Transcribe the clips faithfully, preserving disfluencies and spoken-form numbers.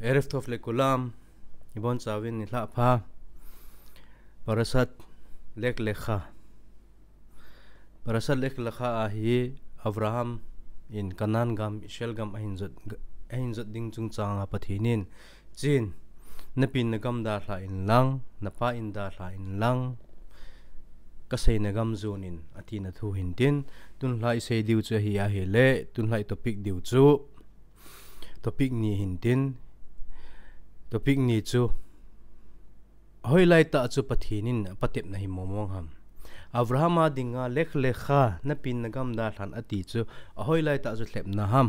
ערב טוב לכולם, ibon chauvin nilhah pha. Parashat Lech Lecha. Parashat Lech Lecha ahi Avraham in Canaan gam, Israel gam ahin jot, ahin jot ding chungchang a Pathen in, chin, na pin na gam dalha in lang, na pa in dalha in lang, ka seina gam jon in, ati na thu hin tin, tun lha i sei diu chu ahi ahile, tun lha i topic diu chu, topic ni hin tin, topic ni chu, hoilai tah chu Pathen in patepna hi mong mong ham? Avraham a dinga Lech Lecha, na pin na gam dalhan ati chu, ahoilai tah chu lhepna ham?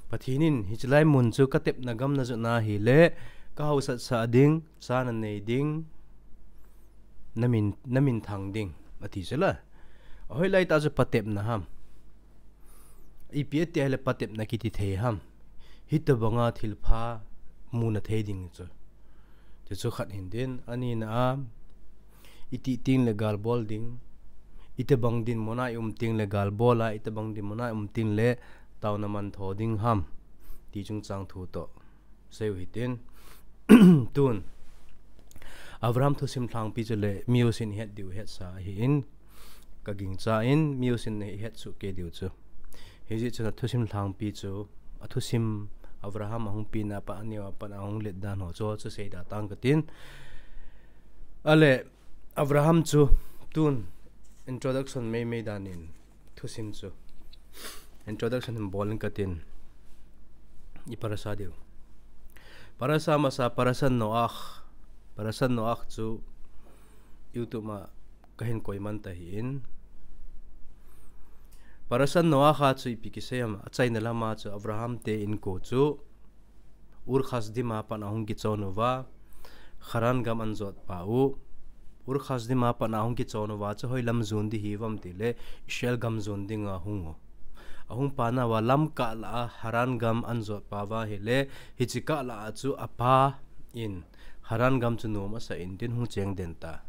Pathen in hiche lai mun chu ka tepna gam na jot na hile, ka hausat sah ding, cha na nei ding, na min, na minthang ding, ati chu la. Ahoilai tah chu patepna ham? Ipi ati ahile patepna kiti thei ham? Hitobanga thilpha muna thei ding chu. Chu chu khat hin tin, ani na a, i tih teng le gal bol ding, itobang dinmun a i um teng le gal bol a, itobang dinmun a i um teng le taona man tho ding ham? Ti chungchang thu toh seiu hitin. Tun, Avraham thusim lhangpi chu le miusin het diu hetsa ahin, ka gingcha in miusin i het suh kei diu chu. Hijeh chun a thusim lhangpi chu, a thusim Avraham ahung pina pa aneo a pat ahung let dan ho chu, chu seida tang ka tin. Ale, Avraham chu tun introduction mei mei dan in thusim chu introduction hin bol in ka tin, i parasha diu. Parasha masa, Parashat Noach. Parashat Noach chu YouTube ma ka hin koi man ta hi in. Parashat Noach a chu ipi kisei ham, achaina lama chu Avraham te inko chu Ur Kasdim a pat ahung kichon uva, Haran gam an jot pa u. Ur Kasdim a pat ahung kichon uva chu hoilam jon di hi uvam tile, Israel gam jon dinga hung u. Ahung pa nauva lam kah lah a Haran gam an jot pa uva hile, hiche kah lah a chu apa in Haran gam chu nom asa in tin hung cheng den ta.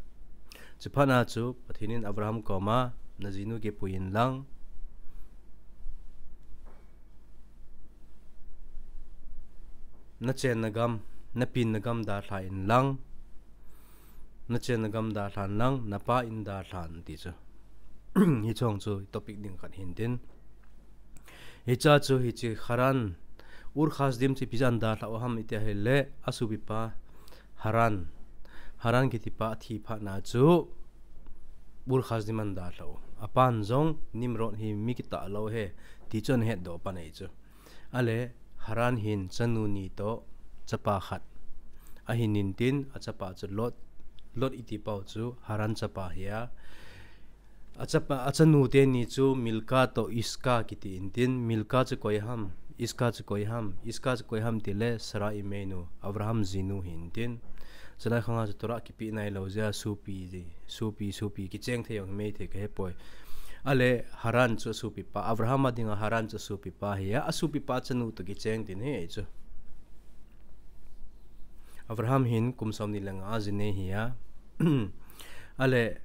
Chuphat na chu Pathen in Avraham koma, na jinu kipui in lang, na chenna gam, na pinna gam dalha in lang, na chenna gam dalhan lang, na pa in dalhan ti chu. Hiche chu topic ding khat hin tin. Hiche chu hiche Haran, Ur Kasdim chu ipi jeh a dalha u ham iti ahile, asopi pa Haran, Haran kiti pa athi phat na chu Ur Kasdim an dalha u. Apan jong Nimrod hi mi kitah lou ahi ti chu ana hetdoh pan ahi chu. Ale, Haran hin chanu ni toh chapa khat ahin in tin, achapa chu Lot, Lot iti pau chu Haran chapa ahi a. Achapa, achanu teni chu Milka toh Iska kiti in tin, Milka chu koi ham, Iska chu koi ham, Iska chu koi ham tile Sarai meinu, Avraham jinu hi in tin. Chulai khanga chu Torah kipeh nailou jeh a sopi, sopi, sopi kicheng thei jong hi mei thei ka hepoi. Ale, Haran chu asopi pa, Avraham a dinga Haran chu asopi pa ahi a, asopi pa chanu toh kicheng tin ahi chu. Avraham hin kum som ni le nga a ji nei ahi a. Ale,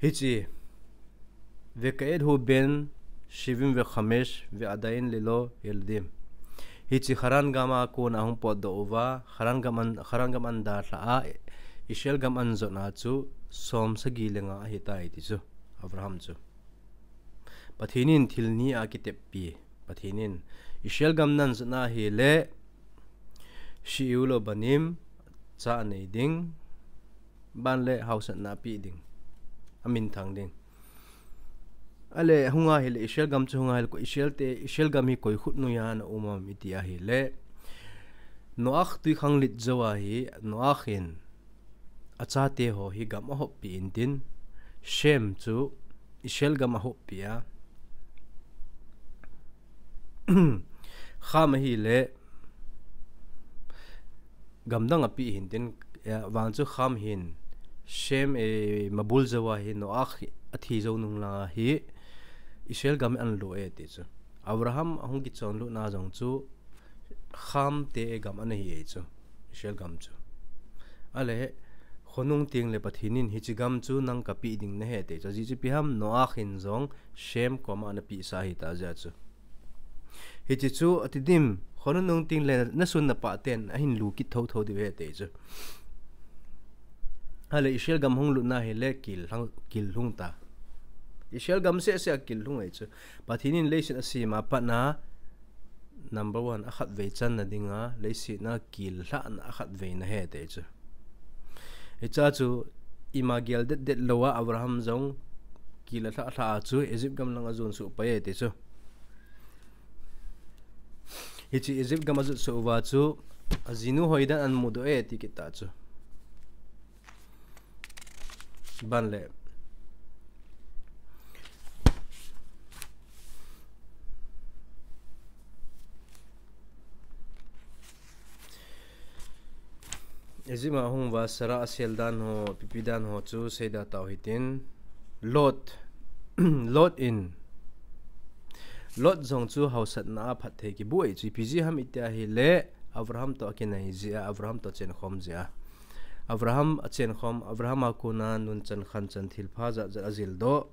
hiche, וכעת הוא בן שבעים וחמש ועדיין ללא ילדים. Hiche Haran gam a kona ahung potdoh uva, Haran gam an, Haran gam an dalha a, Israel gam an jot na chu som sagi le nga ahitai ti chu, Avraham chu. Pathen in thil ni a kiteppi, Pathen in Israel gam nan jot na hile, שיהיו לו בנים, cha anei ding, ban le hausatna apeh ding, aminthang ding. Ale, hung ahile, Israel gam chu hung ahile, Israel te, Israel gam hi koi khut noiya ana um am iti ahile, Noach twikhanglit jou a hi, Noach in achate ho hi gam ahoppi in tin, Shem chu Israel gam ahoppi a, Ham ahile, gamdang apeh hin tin, eh, vang chu Ham hin, Shem, eh, mabul jou a hi, Noach athi jou nung lang a hi, Israel gam an lut e ti chu. Avraham ahung kichon lut na jong chu, Ham te gam ana hi e chu, Israel gam chu. Ale, Khonung teng le Pathen in hiche gam chu nang kapeh ding nahi ati chu. Ajeh chu ipi ham, Noah hin jong Shem koma ana pehsah ahi tah jeh chu. Hiche chu ati dim, khonung teng le nasun napah ten ahin lut kit thotho diu ahi ati chu. Ahile Israel gam hung lutna hile kil hung, kil hung ta. Israel gam seh seh a kil hung ahi chu. Pathen in leiset asem a pat na number one, akhat vei channa dinga, leiset a kil lhahna akhat vei na ahi ati chu. Hiche chu ima gel det det lou a Abraham jong kil alhah lhah a chu Egypt gam lang ajon suh pai e ati chu. Hiche Egypt gam ajot suh uva chu ajinu hoidan ana mudoh e ati kit ta chu. Ban le Egypt a hung uva Sarah asel dan ho, ipi ipi dan ho chu seida tau hitin. Lot, Lot in, Lot jong chu hausatna a phatthei kiboh e chu, ipi jeh ham iti ahile, Abraham toh akinai jeh a, Abraham toh achen khom jeh a. Abraham achen khom, Abraham a kona nunchan khanchan thilpha jat jat ajil doh.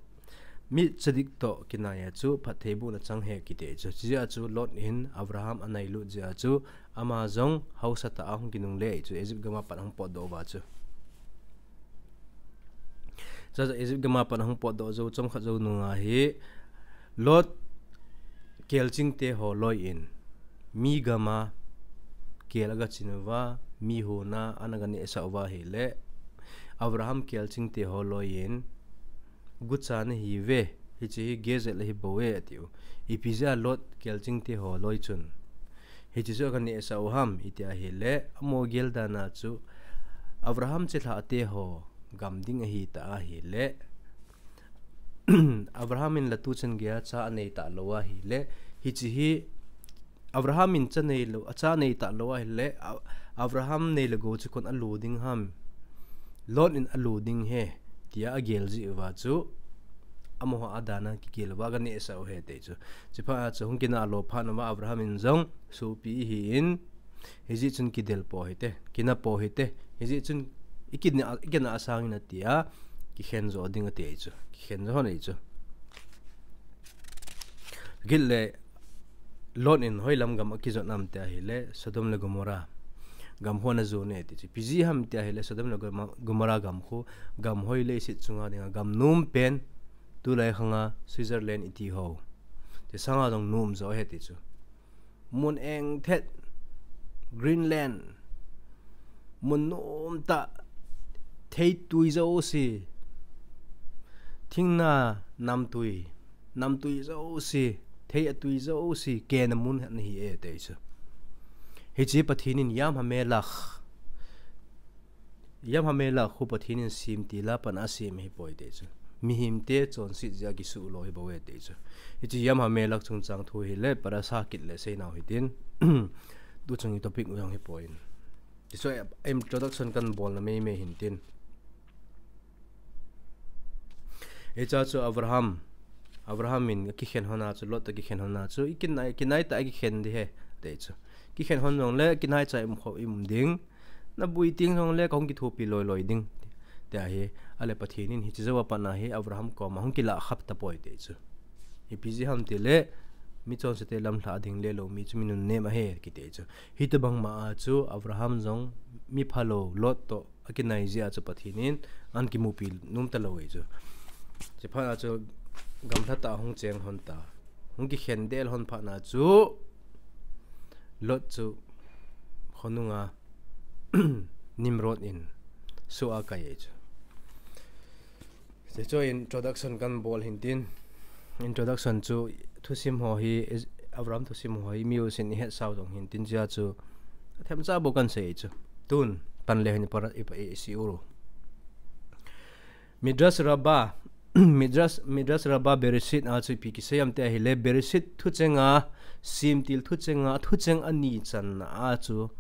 Mi tzadik toh kinai a chu phattheibohna chang ahi kiti chu. Chujeh a chu Lot in Abraham anailut jeh a chu ama jong hausa tah a hung kinungle chu Egypt gam a pat hung potdoh uva chu. Chuche Egypt gam a pat hung potdoh jou chomkhat jou nunga hi Lot kelching te ho loi in mi gam a kel aga chin uva, mi hon a ana ga nehsah uva ahile, Abraham kelching te ho loi in, gucha nahi uve, hiche hi Gezer ahi bou e, atiu. Ipi jeh a Lot kelching te ho loi chun hiche chu aga nehsah u ham iti ahile, amaho gel dan a chu Abraham chilhah te ho gam ding ahi ta ahile, Abraham in la tuchan geiya cha anei talou ahile, hiche hi Abraham in cha neilou, acha nei talou ahile, A-, Abraham nei le gou chu koiin alo ding ham? Lot in alo ding ahi, tia agel jeh uva chu, amaho a dan a kigel uva aga nehsah u ahi ati chu. Chuphat a chu hung kinah lo phat uva Abraham in jong sopi ihin, hijeh chun kidel pou hite, kinah pou hite, hijeh chun ikinah, ikinah sangin atia, kikhen jo ding ati chu, kikhen jo hon ahi chu. Gel le, Lot in hoilam gam a kijot am tia ahile, Sodom le Gomorrah gam ho ana jon e ti chu. Ipi jeh ham tia ahile, Sodom le Goma-, Gomorrah gam khu, gam hoi leiset chunga dinga gam nom pen, tulai khanga Switzerland iti ho, ti sanga jong nom jo ahi ti chu. Mun engthet, Greenland, mun nom tah, theitui jouse, thingna namtui, namtui jouse, thei atui jouse, kena mun ana hi e ti chu. Hiche Pathen in Yam HaMelech, Yam HaMelech khu Pathen in sem til a pat a asem ahipoi ti chu. Mihem te chonset jeh a kisuh lo ahi bou e ti chu. Hiche Yam HaMelech chungchang thu hile, parasha kit le seinau hitin. Tuchung i topic u jong hipoi. Hiche chu introduction kahin bolna meimei hintin. Hiche chu Abraham, Abraham in akikhen hon a chu, Lot akikhen hon a chu, ikinai, kinai tah a kikhen ding ahi, ti chu. Kikhen hon jongle, kinai cha i um khop i um ding. Nabui teng jongle, kahung kithopi loi loi ding, tia ahi. Ahile Pathen in hiche jou a pat a hi, Abraham koma hung kilah khah tapoi ti chu. Ipi jeh ham tile, mi chonse te lamlhah ding le lou mi chu mi nunnem ahi, kiti chu. Hitobang ma a chu, Abraham jong mi phalou, Lot toh akinai jeh a chu Pathen in ana kimupi nom talou ahi chu. Chuphat a chu gamlha tah a hung cheng hon ta. Hung kikhen del hon phat a chu Lot chu khonung a Nimrod in soh a kai ahi chu. Hiche chu introduction kahin bol hintin. Introduction chu thusim ho hi, Abraham thusim ho hi mi jousen ihet sau jong hintin, hiche chu themcha bou kahin sei chu. Tun, pan le hin para i pa i si uru. Midrash Rabbah, Midrash, Midrash Rabbah Bereshit a chu ipi kisei am tia ahile, Bereshit thucheng a, Semtil thucheng a, thucheng ani channa a chu,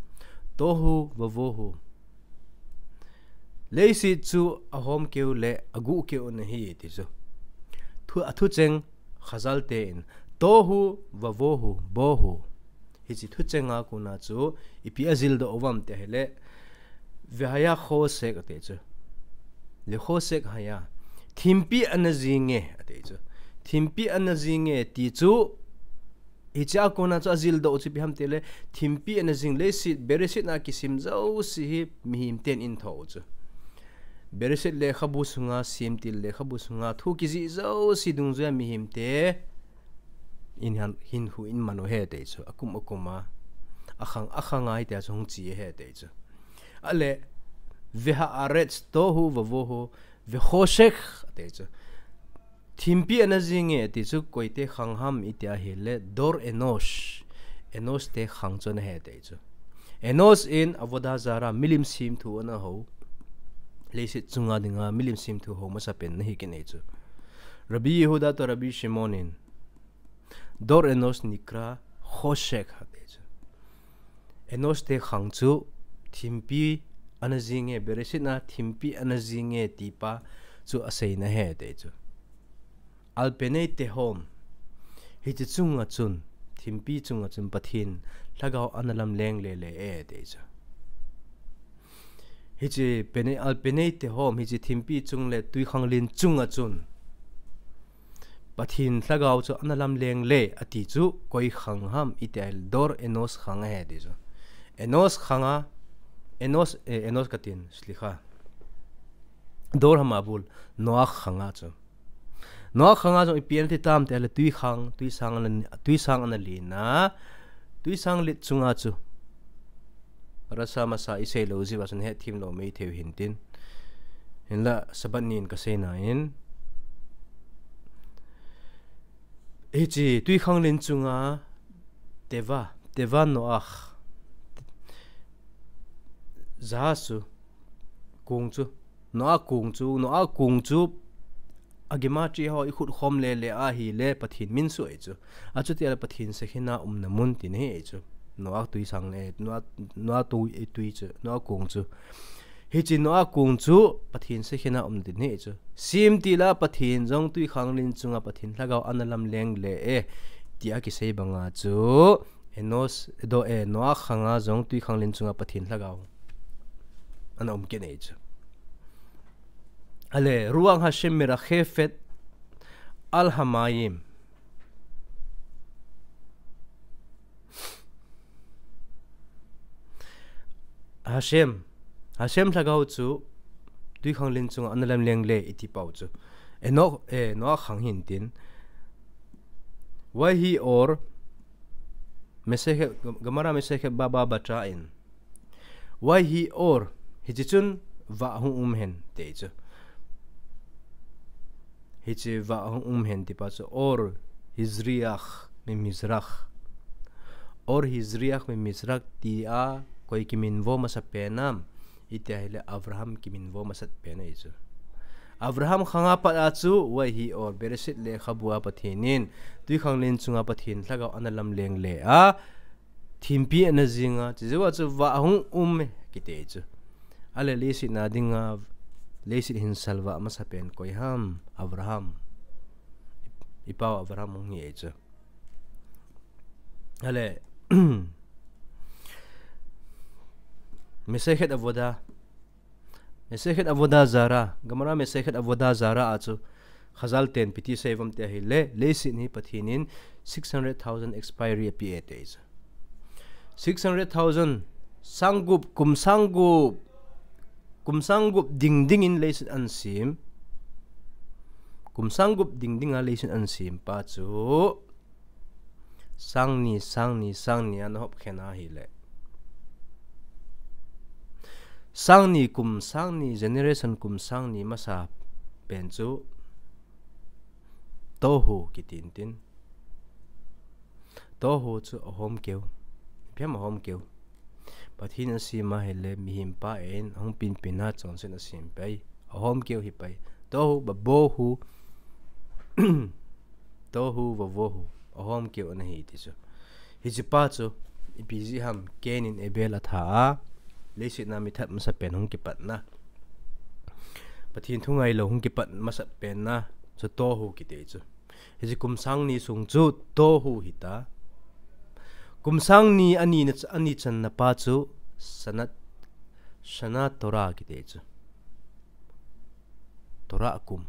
Tohu Vavohu. Leiset chu ahom keu le aguh keu ana hi ti chu. Thu, athucheng Chazal te in, Tohu Vavohu, Bohu. Hiche thucheng a kona chu, ipi ajil doh uvam tia ahile, Vehaya Chosek ati chu. Vechosek haya. Thimpi ana jinge, ati chu. Thimpi ana jinge, ti chu. Hichea kona chu ajildoh chu ipi ham tile, thimpi ana jing, leiset, Bereshit na kisim jouse hi mihem ten ahin thoh u chu. Bereshit lekhabu sunga, Semtil lekhabu sunga, thu kijih jouse dungjuiya mihem te in han, hin hu in man u ahi ati chu. Akum akum a. Akhang, akhang a hitia chu hung chi ahi ati chu. Ale, Vehaaretz tohu vavohu, vechosek, ati chu. Thimpi ana jinge, ati chu, koite khang ham iti ahile, Dor Enosh. Enosh te khang chu ana ahi ati chu. Enosh in Avodah Zarah, milim semthu ana ho. Leiset chunga dinga, milim semthu ho masapen ana hi kit ahi chu. Rabbi Yehuda to Rabbi Shimon in, Dor Enosh nikra chosek, ati chu. Enosh te khang chu, thimpi ana jinge, Bereshit na thimpi ana jinge, ti pa chu aseina ahi ati chu. Al penei tehom, hiche chunga chun, thimpi chunga chun Pathen Lhagao ana lamleng lele e, ati chu. Hiche penei, al penei tehom, hiche thimpi chung le twikhanglen chunga chun Pathen Lhagao chu ana lamleng le, ati chu, koi khang ham iti ahile, Dor Enosh khang ahi ati chu. Enosh khang a, Enosh, eh, Enosh katin, slikha. Dor hamabul, Noah khang a chu. Noah khang a chu ipi ana ti tam iti ahile, twikhang, twisang ana, twisang ana lena, twisang let chunga chu. Parasha masa isei lou jeh uva chun hethem lou maithei u hintin. Hinla Sabbath nin kasei na in. Hiche twikhanglen chunga teva, teva Noah. Jahaz chu, kong chu, Noah kong chu, Noah kong chu, a gematria ho ikhut khom lele ahile Pathen min suh ahi chu. Achuti ahile Pathen Shekhinah umna mun tina ahi chu. Noah twisang le, Noah, Noah twi, twi chu, Noah kong chu. Hiche Noah kong chu Pathen Shekhinah umna tina ahi chu. Semtil a Pathen jong twikhanglen chunga Pathen Lhagao ana lamleng le e, tia kisei banga chu. Enosh, do e, Noah khang a jong twikhanglen chunga Pathen Lhagao ana um kit ahi chu. Ale, Ruach Hashem merachefet al hamayim. Hashem, Hashem Lhagao chu twikhanglen chunga ana lamleng le iti pau chu. Enosh, eh, Noah khang hintin. Vahi or, Masechet, Gemara Masechet Baba Batra in. Vahi or, hiche chun vah hung um hen, ati chu. Hiche vah hung um hen ti pa chu, or hizriach mimizrach. Or hizriach mimizrach tia koi kiminvo masapen am, iti ahile Avraham kiminvo masapen ahi chu. Avraham khang a pat a chu, vahi or, Bereshit lekhabu a Pathen in, twikhanglen chunga Pathen Lhagao ana lamleng le a, thimpi ana jing a, chujou a chu vah hung um e, kiti chu. Ale leiset na dinga, leiset hin salvah masapen koi ham, Avraham. I pau Avraham hung hi ahi chu. Ale, Masechet Avodah. Masechet Avodah Zarah. Gemara Masechet Avodah Zarah a chu Chazal ten ipi ti asei uvem ti ahile, leiset hi Pathen in six hundred thousand expiry ape e ati chu. Six hundred thousand, sang gup, kum sang gup, kum sang gup ding ding in leiset ana sem. Kum sang gup ding ding a leiset ana sem pa chu. Sang ni, sang ni, sang ni ana hop khen ahile. Sang ni kum, sang ni generation kum, sang ni masapen chu. Tohu kitin tin. Tohu chu ahom keu. Ipi ham ahom keu. Pathen in asem ahile, mihem pa in, ahung penpen a chonset asem pai. Ahom keu hi pai. Tohu vavohu. Tohu vavohu. Ahom keu ana hi ti chu. Hiche pa chu, ipi jeh ham, Cain in Abel atha a. Leiset na mi that masapen hung kipatna. Pathen thu ngailou hung kipat masapen na. Chu tohu kiti chu. Hiche kum sang ni sung chu tohu hita. Kum sang ni ani na ch-, ani channa pa chu Shanat, Shana Torah kiti chu. Torah kum.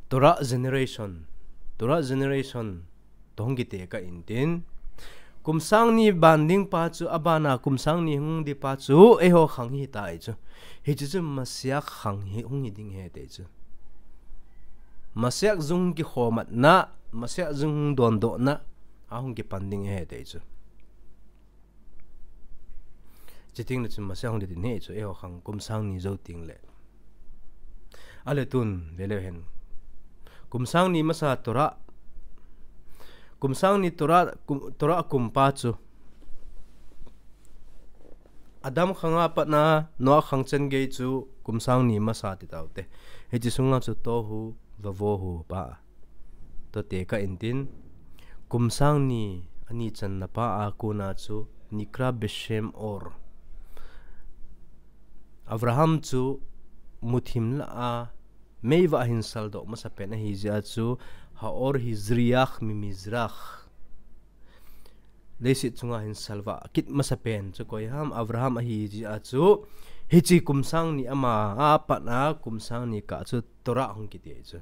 Torah generation. Torah generation. Toh hung kitekah intin. Kum sang ni ban ding pa chu, abana kum sang ni hung ding pa chu, eiho khang hi tai chu. Hichu chu Messiah khang hi hung hi ding ahi tai chu. Messiah jung kikhomatna, Messiah jung dondohna, ahung kipan ding ahi tai chu. Chuteng le chun Messiah hung ding ahi chu, eiho khang kum sang ni jou teng le. Ale tun, veleu hen. Kum sang ni masa Torah. Kum sang ni Torah, kum, Torah kum pa chu. Adam khanga patna, Noah khang chan gei chu, kum sang ni masa ti taute. Hiche sunga chu tohu, vavohu pa. Toh tekah intin, kum sang ni ani channa pa a kona chu, Nikra Beshem Or. Abraham chu muthim lah a, meivah hin saldoh masa pen ahi jeh a chu, Haor Hizriach Mimizrach. Leiset chunga hin salvah kit masa pen chu koi ham, Abraham ahi jeh a chu, hiche kum sang ni ama a patna kum sang ni kah chu Torah hung kiti chu.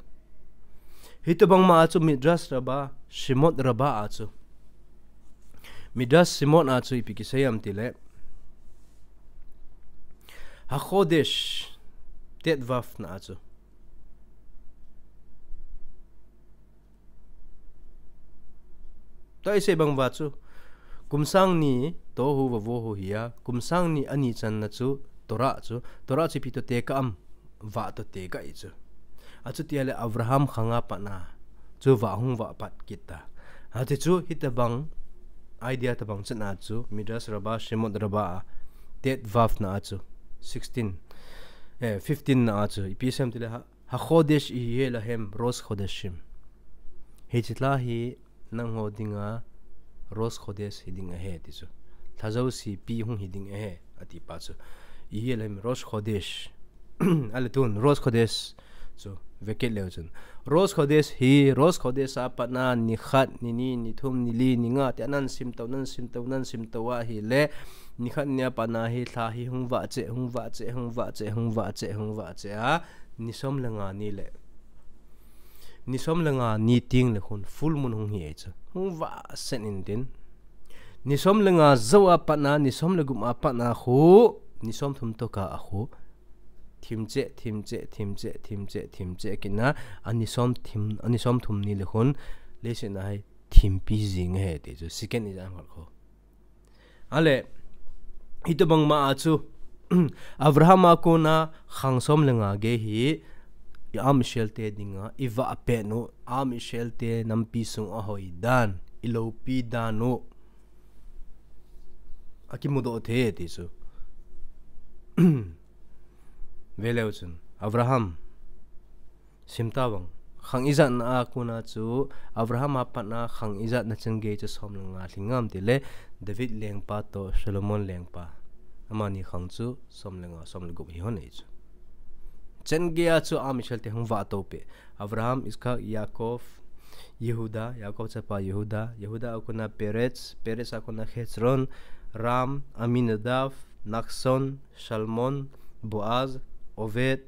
Hitobang ma a chu Midrash Rabbah, Shemot Rabbah a chu. Midrash Shemot a chu ipi kisei ham tile. HaChodesh, Tet Vav na a chu. Toh isei bang uva chu, kum sang ni tohu vavohu hi a, kum sang ni ani channa chu Torah chu, Torah chu ipi toh tekah ham, vah toh tekah ahi chu. Achuti a le Abraham khanga patna chu vah hung vah pat kit ta. Hiti chu hitobang idea tobang chan a chu, Midrash Rabbah, Shemot Rabbah a, Tet Vav na a chu, sixteen, eh, fifteen na a chu, ipi sem tile ha, HaChodesh Yiheh Lahem Rosh Chodeshim. Hiche lha hi nangho dinga Rosh Chodesh hi ding ahi ti chu. Lha jouse pi hung hi ding ahi, ati pa chu. Yiheh Lahem Rosh Chodesh. Ale tun, Rosh Chodesh chu, ve kit leu chun. Rosh Chodesh hi, Rosh Chodesh a patna, ni khat, ni ni, ni thum, ni li, ni nga, tia nan sim to, nan sim to, nan sim to ahi le, ni khat ni a patna hi, lha hi hung vah cheh, hung vah cheh, hung vah cheh, hung vah cheh, hung vah cheh a, ni som le nga ni le. Ni som le nga ni teng le khun full moon hung hi ahi chu. Hung vah set intin. Ni som le nga jou a patna, ni som le gup a patna khu, ni som thum toh kah a khu. Thim cheh, thim cheh, thim cheh, thim cheh, thim cheh kit na, ani som thim, ani som thum ni le khun, leiset na hi thim pi jing ahi ti chu, second ni jan khat khu. Ale, hitobang ma a chu, Abraham a kona khang som le nga gei hi, i Am Israel te dinga, i vah pet u, Am Israel te nampi sung a hoi dan, i loupi dan u, a kimudoh thei ti chu. Ve leu chun, Abraham, sim ta vang. Khang ijatna a kona chu, Abraham a patna khang ijatna chan gei chu som le nga lhing ngam ti le, David lengpa toh Solomon lengpa. Amani khang chu som le nga, som le gup hi hon ahi chu. Chan gei a chu Am Israel te hung vah to peh. Abraham, Isaac, Yaakov, Yehuda, Yaakov chapa Yehuda, Yehuda a kona Perez, Perez a kona Hezron, Ram, Aminadav, Nachshon, Salmon, Boaz, Oved,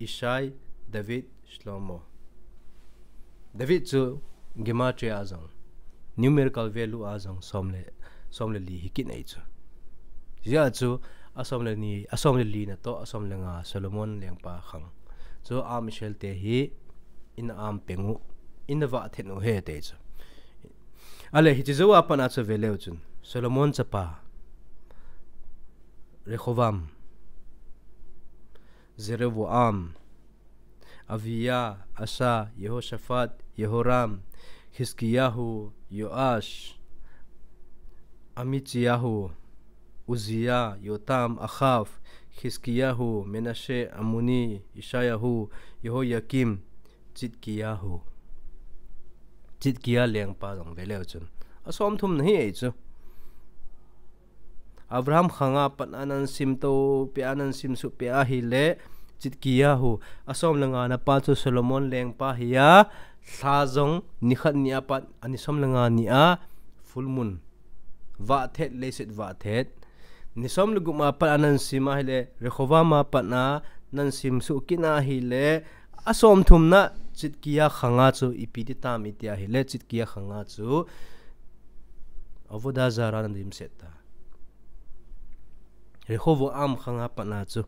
Ishai, David, Shlomo. David chu gematria a jong, numerical value a jong som le, som le li hi kit ahi chu. Hijeh a chu a som le ni, a som le li na toh, a som le nga Solomon lengpa khang. Chu Am Israel te hi in am peng u, in vah thet u ahi ti chu. Ale hiche jou a patna chu ve leu chun. Solomon chapa. Rehoboam. Jeroboam. Abia, Asa, Jehoshaphat, Jehoram, Hizkiyahu, Yoash, Amitziyahu, Uzziah, Yotam, Ahav, Hizkiyahu, Menashe, Amoni, Ishayahu, Jehoyakim, Chidkiyahu. Chidkiya lengpa jong ve leu chun. A som thum na hi ahi chu. Abraham khanga pat anan sim to peh, anan sim suh peh ahi le, Chidkiyahu, a som le nga na pa chu Solomon lengpa hi a, lha jong ni khat ni a pat, ani som le nga ni a, full moon. Vah thet, leiset vah thet. Ni som le gup a pat anan sim ahi le, Rehoboam a pat na, nan simsuh kit na ahile, a somthumna Tzidkiah khanga chu ipi ti tam iti ahile, Tzidkiah khanga chu Avodah Zarah na dimset ta. Rehovot khanga patna chu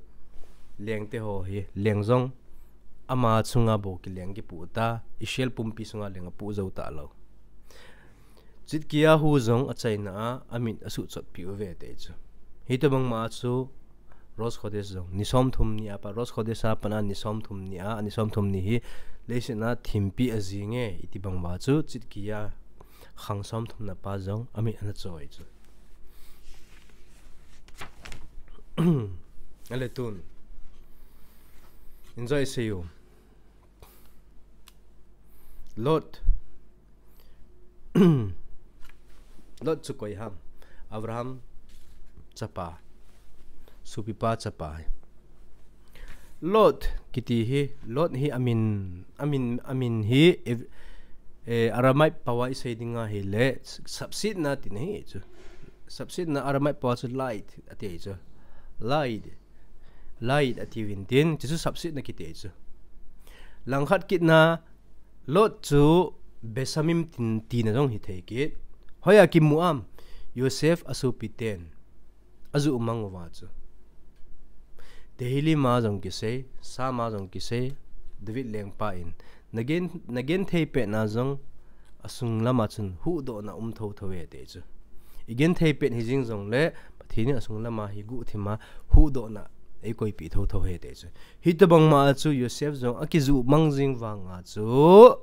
lengte ho hi, leng jong ama chunga bou kileng kipuh ta, Israel pumpi sunga leng apuh jou talou. Tzidkiah hu jong achaina a, amit asuhchotpeh uve ti chu. Hitobang ma chu Rosh Khodesh jong, ni somthum ni a pat, Rosh Khodesh a patna ni somthum ni a, ni somthum ni hi leiset a thimpi ajing e, iti bang ma chu Tzidkiah khang somthumna pa jong amit ana choi chu. Ale tun. Enjoy sei u. Lot. Lot chu koi ham? Abraham chapa. Sopipa chapa. Lot kiti hi, Lot hi amin, amin, amin hi, eh, eh, Aramaic pao a isei ding ahile, sapsetna tina hi chu. Sapsetna Aramaic pao a chu light ati chu. Light. Light ati uvin tin, chu chu sapsetna kiti chu. Langkhat kitna, Lot chu Besamim tin, tina jong hithei kit. Hoiya kimu am? Yosef asopi ten ajuh mang uva chu. Tehillim a jong kisei, Psalm a jong kisei, David lengpa in, nagen, nagenthei petna jong asung lama chun huhdohna um thotho e ti chu. Igenthei pet hijing jongle, Pathen in asung lama hi guhthima huhdohna eikoipeh thotho e ti chu. Hitobang ma chu Yosef jong akijuh mang jing vanga chu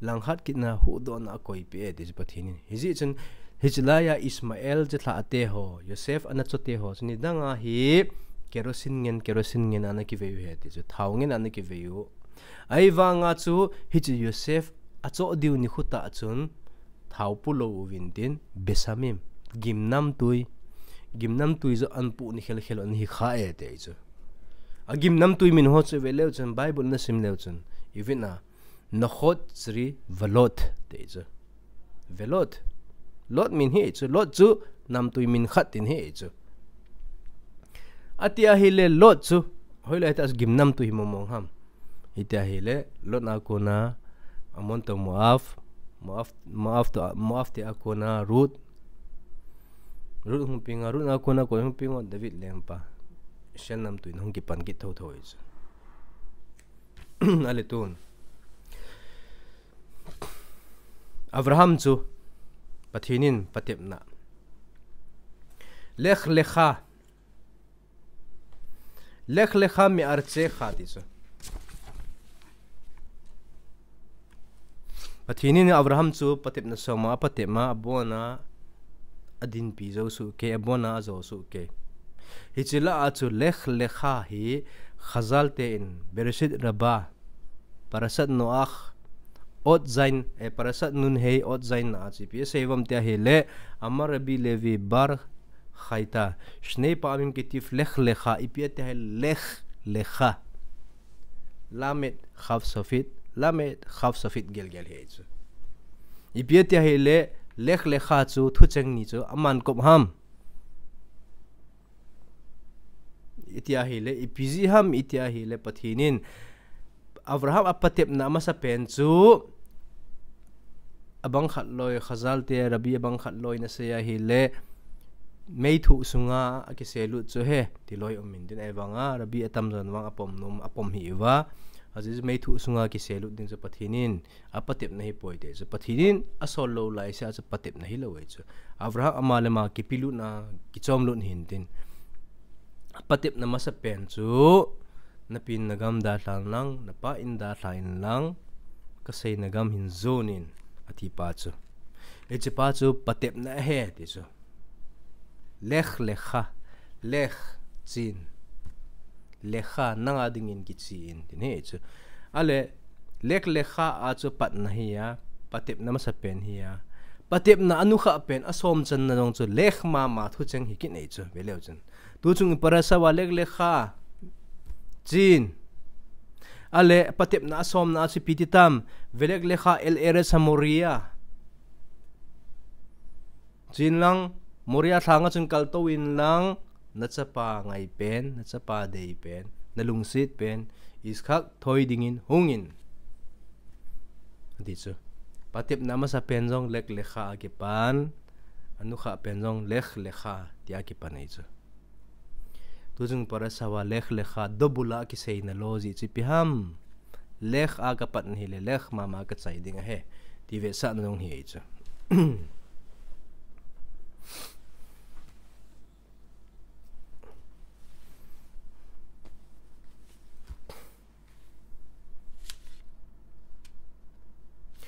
langkhat kitna huhdohna akoipeh e ti chu Pathen in. Hijeh chun, hiche laiya Ishmael chilhah te ho, Yosef ana cho te ho, chu nidanga hi kerosene ngen, kerosene ngen ana kivei u e ti chu, thao ngen ana kivei u. Ahivanga chu, hiche Yosef acho diu nikho tah chun, thao pu lou uvin tin, Besamim, gimnamtui, gimnamtui jong ana pu ni khelkhel u ana hikha e ti chu. Agimnamtui min ho chu ve leu chun, Bible nasim leu chun, ivet na, Nochot Tzri Velot ti chu. Velot. Lot min hi chu, Lot chu namtui min khat tin hi chu. Ati ahile Lot chu, hoilai tah gimnamtui hi mong mong ham? Iti ahile, Lot a kona, Ammon toh Moab, Moab, Moab toh, Moab te a kona, Ruth, Ruth hung peng a, Ruth a kona koi hung peng a, David lengpa. Israel namtui in hung kipan kit thotho e chu. Ale tun. Abraham chu Pathen in patepna. Lech lecha. Lech lecha me'artzecha ti chu. Pathen in Abraham chu patepna soma, apatepna, abona, adinpi jou soh kei, abona ajou soh kei. Hiche lah a chu lech lecha hi Chazal te in Bereshit Rabbah, Parashat Noach, Ot Zayin, eh, Parashat Nun Hei, Ot Zayin na a chu ipi asei uvem tia ahile, Amar Rabbi Levi bar Chayta, shnei pa'amim ketiv lech lecha, ipi ati ahile lech lecha. Lamed chaf sofit, Lamed chaf sofit gelgel hi chu. Ipi ati ahile, lech lecha chu thucheng ni chu aman kop ham? Iti ahile, ipi jeh ham, iti ahile, Pathen in Abraham apatepna amasapen chu, abang khat loi, Chazal te, Rabbi abang khat loi in asei ahile, meithu sunga akiselut chu he, ti loi um in tin, ahivanga, Rabbi atamjon vang apom nom, apom hih uva, ajeh chu meithu sunga kiselut ding chu Pathen in, apatepna hi poi ti chu. Pathen in asol lou laisea chu patepna hilou e chu. Abraham ama le ama kipilutna, kichomlut hin tin. Apatepna masapen chu, napin nagam dalha in lang, napah in dalha in lang, kaseina gam hin jon in, ati pa chu. Hiche pa chu patepna ahi ti chu. Lech lecha, lech chen. Lecha, nanga dingin kichen, tin hi chu. Ale, lech lecha a chu patna hi a, patepna masapen hi a. Patepna anukhah pen, asom channa jong chu, lech mama thucheng hi kit nei chu, ve leu chun. Tuchung parasha uva lech lecha, chen. Ale, patepna asomna a chu ipi ti tam, velech lecha el eretz hamoria. Chen lang, Moria lhanga chun kaltou in lang, nachapa ngaipen, nachapa deipen, nalungset pen Iskha thoi dingin hungin, ati chu. Patepna amasapen jong Lech Lecha akipan, anukha pen jong Lech Lecha tia akipan ahi chu. Tuchung parasha a Lech Lecha dobula kiseina lo jeh chu ipi ham? Lech a kapat ahile Lech mama kachai ding ahi, ti vetsahna jong hi ahi chu.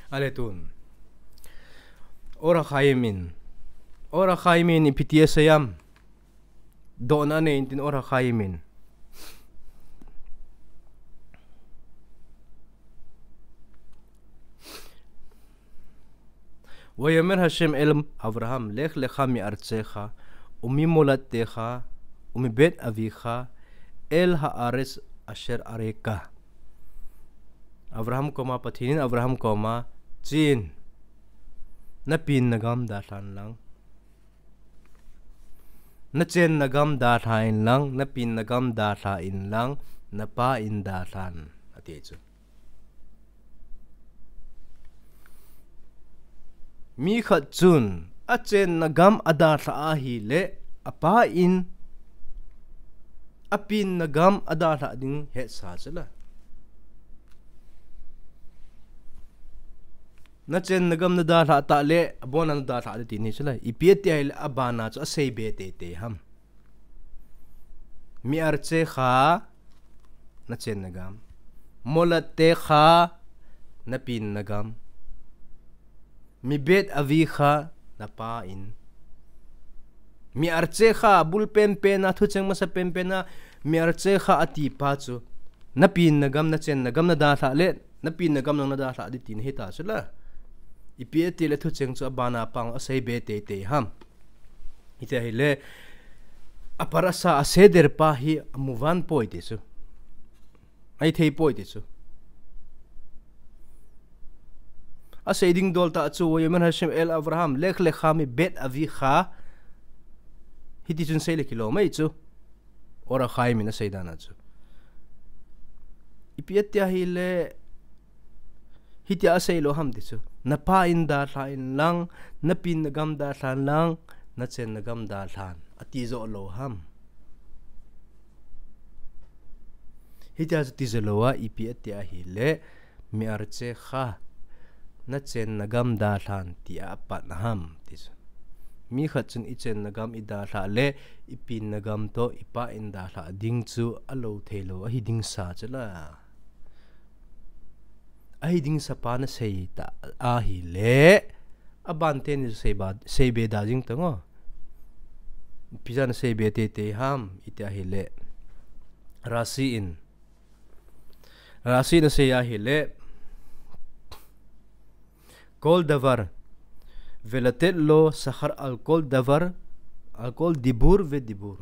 Ale tun, Or HaChaim in, Or HaChaim in ipi ti asei ham? Dohna anei intin Or HaChaim in, ויאמר השם אל אברהם, לך לך מארצך וממולדתך ומבית אביך אל הארץ אשר אראך. Abraham koma, Pathen in Abraham koma, chen, napen nagam dalhan lang, nachenna gam dalhan lang, napenna gam dalhan lang, napa in dalhan, ati chu. Mi khat chun achenna gam adalha ahile, apa in apenna gam adalha ding hetsa chula. Nachenna gam nadalha tah le, abona nadalha ding ti ahi chula. Ipi ati ahile abana chu aseibe teitei ham? מארצך, nachenna gam. מולדתך, napenna gam. מבית אביך, napa in. מארצך, bul penpen a, thucheng masa penpen a, מארצך ati pa chu, napenna gam, nachenna gam nadalha le, napenna gam jong nadalha ding tina ahita chula. Ipi atile thucheng chu abana pang aseibe teitei ham? Hiti ahile, a parasha a seder pa hi amuvan poi ti chu. Ahithei poi ti chu. Asei ding dol tah chu, ויאמר השם אל אברהם, לך לך מבית אביך. Hiti chun seile kilom ahi chu. Or HaChaim in asei dan a chu. Ipi ati ahile, hitia asei lou ham ti chu. Napa in dalhan lang, napenna gam dalhan lang, nachenna gam dalhan, ati jo lou ham? Hitia chu ti jo lou a, ipi ati ahile, מארצך, nachenna gam dalhan tia apat ham ti chu. Mi khat chun ichenna gam idalha le, ipenna gam toh ipa in dalha ding chu alou thei lou ahi ding sa chula. Ahi ding sa pa nasei ta ahile, aban teni chu seibe da jing tango. Ipi jeh a naseibe teitei ham iti ahile, Rashi in, Rashi in asei ahile, כל דבר, ולתת לו שכר על כל דבר, על כל דיבור ודיבור.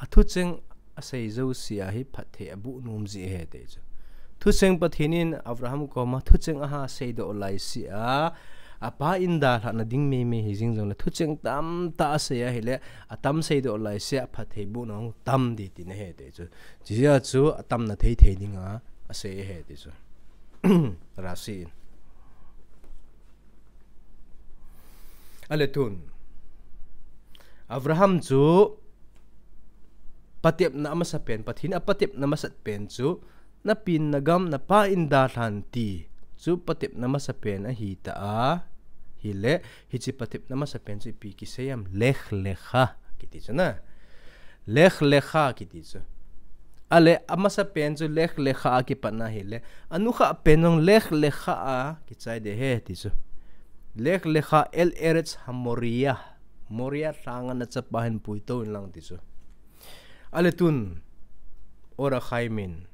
Athucheng asei jouse a hi phatthei aboh nom ji ahi ti chu. Thucheng Pathen in Abraham koma thucheng aha seidoh laise a, apa in dalhahna ding meimei hijing jongle, thucheng tamtah asei ahile, atam seidoh laise a phatthei bohna hung tam ding tina ahi ti chu. Chujeh a chu atamna thei thei dinga asei ahi ti chu. Rashi in. Ale tun, Abraham chu patepna amasapen, Pathen in apatepna amasapen chu, napenna gam napa in dalhan ti chu patepna amasapen ahita ahile, hiche patepna amasapen chu ipi kisei ham? Lech lecha kiti chu na. Lech lecha kiti chu. Ale, amasapen chu lech lecha a kipatna ahile, anukha pen jong lech lecha a kichai ding ahi ti chu. Lech lecha אל ארץ המוריה. Moria lhanga nachapa hin puitou in lang ti chu. Ale tun, Or HaChaim in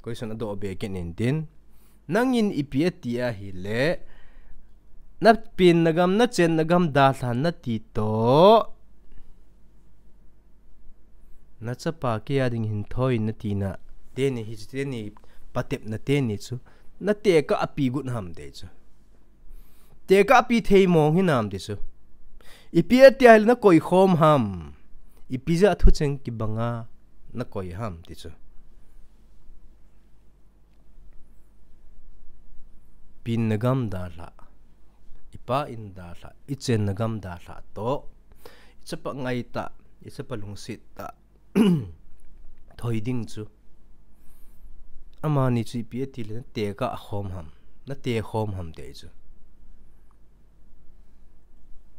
question adoh be kit intin, nangin ipi ati ahile, napenna gam, nachenna gam dalhan nati toh, nachapa keiya ding hin thoi in natina teni, hiche teni patepna teni chu, natekah a ipi got ham ti chu. Tekah a ipi thei mong hinam ti chu. Ipi ati ahile nakoi khom ham? Ipi jeh a thucheng kibanga nakoi ham ti chu. Pinna gam dalha, ipa in dalha, ichenna gam dalha toh, ichapa ngaitah, ichapa lungsettah thoi ding chu, amani chu ipi ati le, natekah khom ham, nate khom ham ti chu.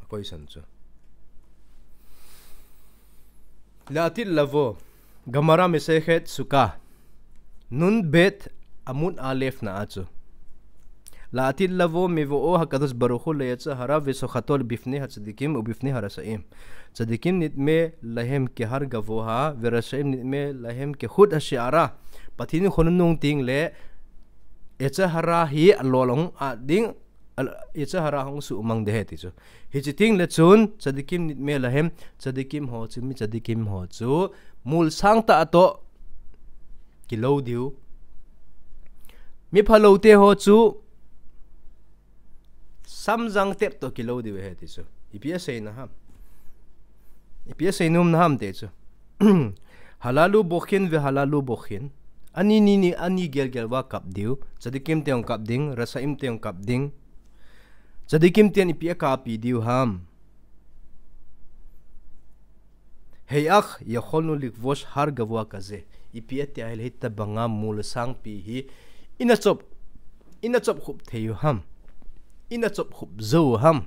Akoisan chu. La'atid lavo, Gemara Masechet Sukkah, Nun Bet Amud Aleph na a chu. La'atid lavo mevo'o hakadosh baruch hu leyetzer hara vesochato bifnei hatzadikim ubifnei harashaim. Tzadikim nidme lahem kehar gavoha, verashaim nidme lahem kehut hashe'ara. Pathen in khonung nung teng le, yetzer hara hi alol ahung at ding, yetzer hara hung sumang ding ahi ti chu. Hichi teng le chun, tzadikim nidme lahem, tzadikim ho chu, mi tzadikim ho chu, mol sangtah toh kilou diu. Mi phalou te ho chu, samjang tep toh kilou diu ahi ti chu. Ipi asei na ham. Ipi asei nom na ham ti chu. Halalu bochin ve halalu bochin. Ani ni ni ani gelgel uva kap diu. Tzadikim te hung kap ding, rashaim te hung kap ding. Tzadikim ten ipi akapi diu ham. He'ach yacholnu likvosh har gavoa kaze. Ipi ati ahile hitabanga mol sangpi hi. Ina chop, ina chop khup thei u ham. Ina chop khup jou u ham.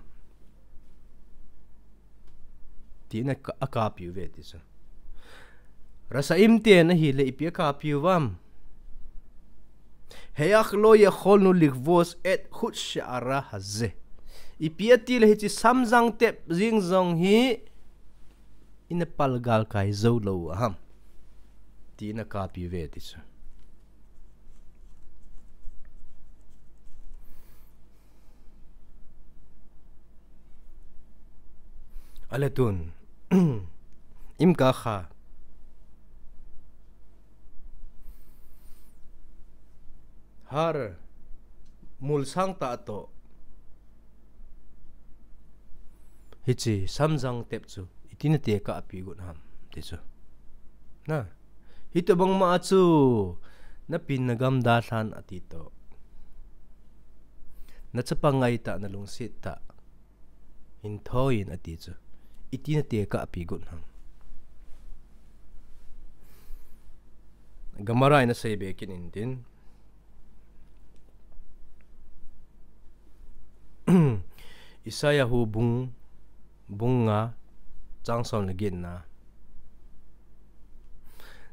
Ti ina ka, akapi uve ti chu. Rashaim ten ahile ipi akapi u ham. He'ach lo yacholnu likvosh et hut she'ara haze. Ipi ati le hichi samjang tep jing jong hi ina palgal kai jou lou u ham. Ti ina kapi uve ti chu. Ale tun, im kah a, har mol sangtah toh hichi samjang tep chu iti natekah api got ham ti chu. Na, hitobang ma chu napinna gam dalhan ati toh, nachapa ngaitah, nalungsettah hin thoi in ati chu. Iti natekah api got ham. Gemara in asei be kit in tin. Isaiah hu bung, bung nga, chang som le get na.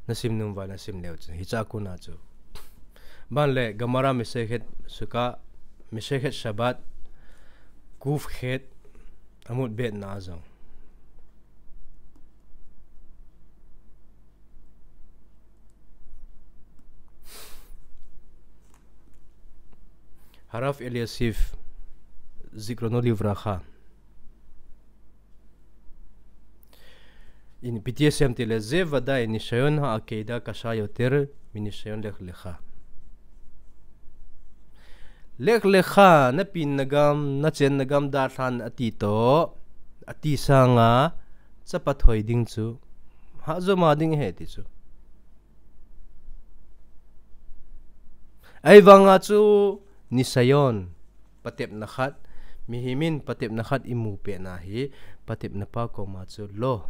Nasim nom uva nasim leu chun. Hicha kona chu. Ban le Gemara Masechet Sukkah, Masechet Shabbat, Kuf Chet, Amud Bet na a jong. Harav Eliashiv, Zichrono Livracha. In P T S M ti le, Ze vadai nishayon ha'akedah kasha yoter minishayon lech lecha. Lech lecha, napinna gam, nachenna gam dalhan ati toh, ati sanga, chapa thoi ding chu, hahjom a ding ahi ti chu. Ahivanga chu, nishayon, patepna khat, mihem in patepna khat imu pet na hi, patepna pa koma chu lo,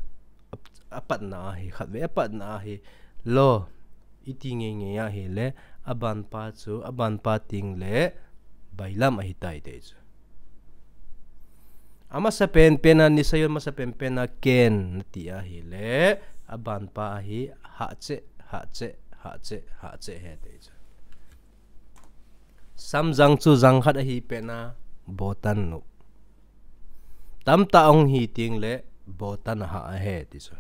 ap-, apatna ahi, khatvei apatna ahi, lo, iti ngeingei ahile, abanpa chu, abanpa teng le, bailam ahitai ti chu. Amasa penpen a, nishayon masa penpen a ken nati ahile, abanpa ahi, hahcheh, hahcheh, hahcheh, hahcheh ahi ti chu. Samjang chu jang khat ahi pet na, botan nu. Tamtah ahung hi teng le, botan ahah ahi ti chu.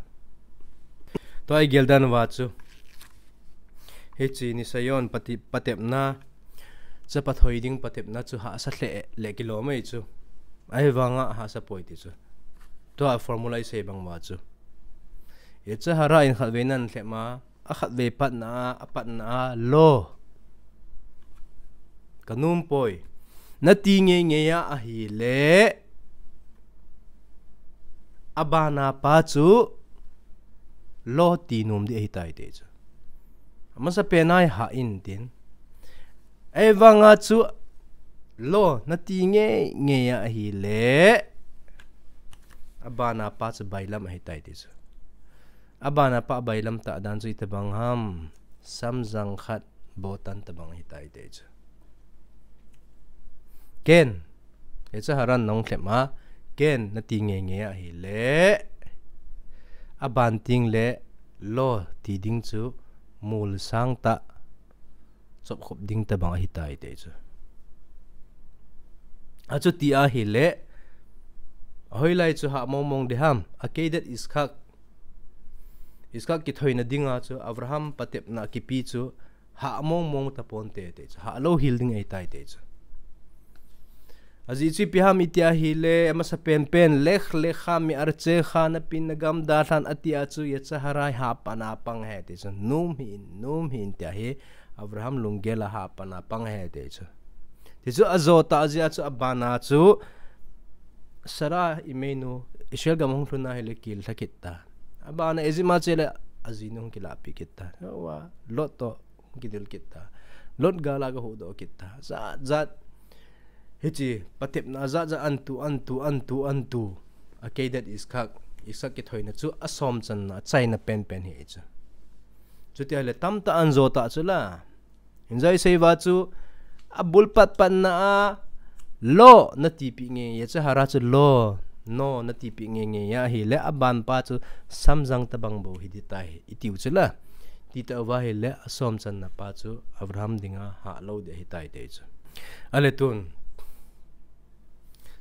Tua igel dan uva chu. Hichi nishayon pati-, patepna, chapa thoi ding patepna chu hahsa lheh le kilom ahi chu. Ahivanga hahsa poi ti chu. Tua formula isei bang uva chu. Yetzer hara in khatvei nan lhep ma, akhatvei patna a, apatna a, lo. Kanom poi. Nati ngeingei a ahile, abana pa chu lo ti nom ding ahitai ti chu. Amasa pen a ihah in tin. Ahivanga chu Lo nati ngeingei ahile, abana pa chu bailam ahitai ti chu. Abana pa bailam tah dan chu itobang ham, samjang khat botan tobang ahitai ti chu. Ken, Yetzer Hara in nahung lhep a, Ken nati ngeingei ahile, aban tengle lo ti ding chu mol sangtah chopkhop ding tobang ahitai ti chu. Achuti ahile, ahoilai chu hah mongmong ding ham, Akedat Yitzhak, Yitzhak kithoina dinga chu Abraham patepna kipe chu hah mongmong taponte ti chu, hah louhel ding ahitai ti chu. Ajeh chu ipi ham iti ahile, amasapenpen, Lech Lecha Me'artzecha, napenna gam dalhan atia chu Yetzer Hara hi hahpan a pang ahi ti chu, nom hih in, nom hih in tia hi Abraham lunggel a hahpan a pang ahi ti chu. Ti chu ajo tah jeh a chu abana chu Sarah Imeinu Israel gam ahung lhun ahile kihil lha kit ta. Abana Egypt a chele ajinu hung kilahpeh kit ta. Lot toh kidel kit ta. Lot gal a gahuhdoh kit ta. Jat jat, hiche patepna jat jat antu, antu, antu, antu, Akedat Yitzhak, Yitzhak kithoina chu asomchanna, achaina penpen ahi chu. Chuti ahile tamtah in ajo tah chu la. Hinjai seiva chu abul patpatna a lo natipeh ngeingei, Yetzer Hara chu lo, no natipeh ngeingei ahile, abanpa chu samjang tobang bou hiding tai, itiu chu la. Ti tah uva ahile, asomchanna pa chu Abraham dinga hah lou ding ahitai ti chu. Ale tun,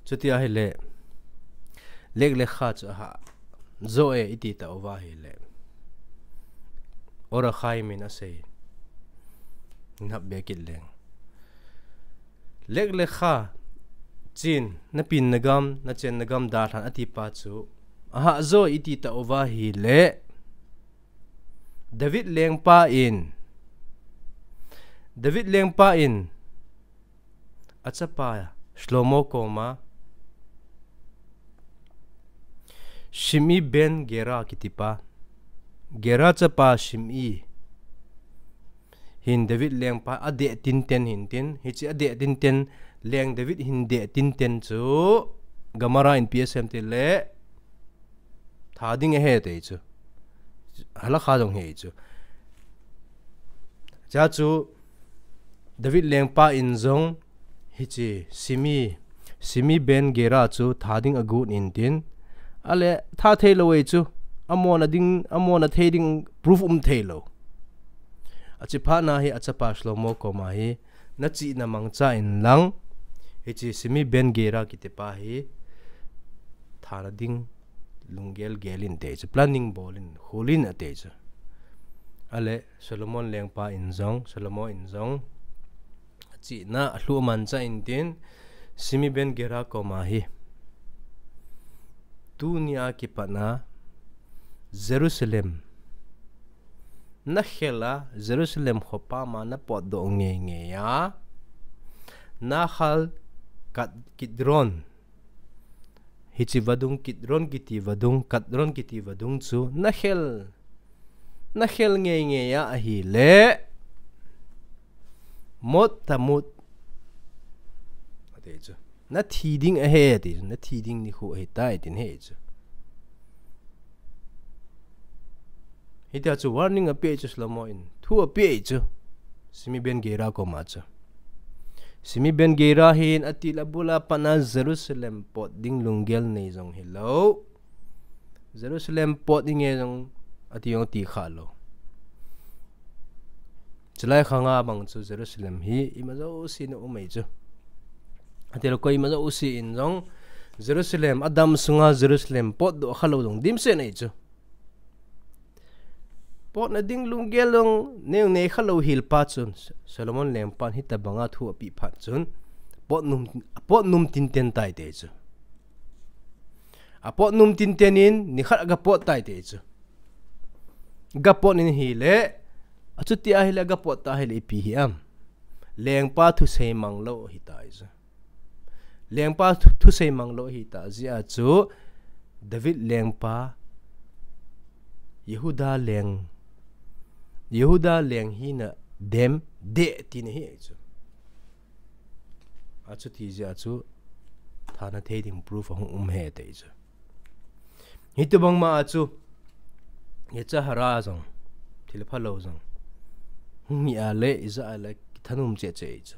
chuti ahile, Lech Lecha chu ahah jo e iti tah uva ahile, Or HaChaim in asei, nahap be kit leng, Lech Lecha, chen, napenna gam, nachenna gam dalhan atipa chu ahah jo iti tah uva ahile, David lengpa in, David lengpa in achapa Shlomo koma, Shimei ben Gera kitipa, Gera chapa Shimei hin David lengpa adeh tinten hintin, hiche adeh tinten, leng David hin deh tinten chu Gemara in ipi asei em itile, tha ding ahi ti chu. Halakha jong ahi chu. Chua chu David lengpa in jong hiche Shimei, Shimei ben Gera chu tha ding agot intin, ale tha thei lou ahi chu. Amona ding, amona thei ding proof um thei lou. Ache phat na hi achapa Shlomo koma hi, nachihna mangcha inlang, hiche Shimei ben Gera kitipa hi thana ding lunggel gel in ti chu, planning bol in, khol in ati chu. Ale Solomon lengpa in jong, Solomon in jong, achihna alhuh mangcha intin, Shimei ben Gera koma hi, tunia kipat na Jerusalem nakhel a, Jerusalem khopam a napotdoh ngeingei a, Nahal Kad-, Kidron, hiche vadung, Kidron kiti vadung, Kadron kiti vadung chu nakhel, nakhel ngeingei a ahile, mot tamut, ati chu, nathi ding ahi ti chu, nathi ding nikho ahitai tin ahi chu. Hitia chu warning apeh chu Solomon in, thu apeh chu Shimei ben Gera koma chu. Shimei ben Gera hin atil abul a pat na Jerusalem pot ding lunggel nei jong hilou, Jerusalem pot inge jong ati jong ati kha lou. Chulai khang a bang chu Jerusalem hi ima jouse in aum ahi chu. Atil koima jouse in jong Jerusalem, adam sunga Jerusalem potdoh kha lou jong dimset ahi chu. Potna ding lunggel jong nei, nei kha lou hel pa chun, Solomon lengpan hitobanga thu apeh phat chun, pot nom, pot nom tinten tai ti chu. Apot nom tinten in, nikhat aga pot tai ti chu. Aga pot in ahile, achuti ahile, aga pot ta ahile ipi hi am? Lengpa thusei mang lou ahitai chu. Lengpa thu-, thusei mang lou ahitah jeh a chu, David lengpa, Yehuda leng, Yehuda leng hina dem deh tina ahi chu. Achuti jeh a chu thana thei ding proof ahung um e ti chu. Hitobang ma a chu, yetzer hara jong, thil phalou jong hung hi a le, ijat a le kithanom cheh cheh chu.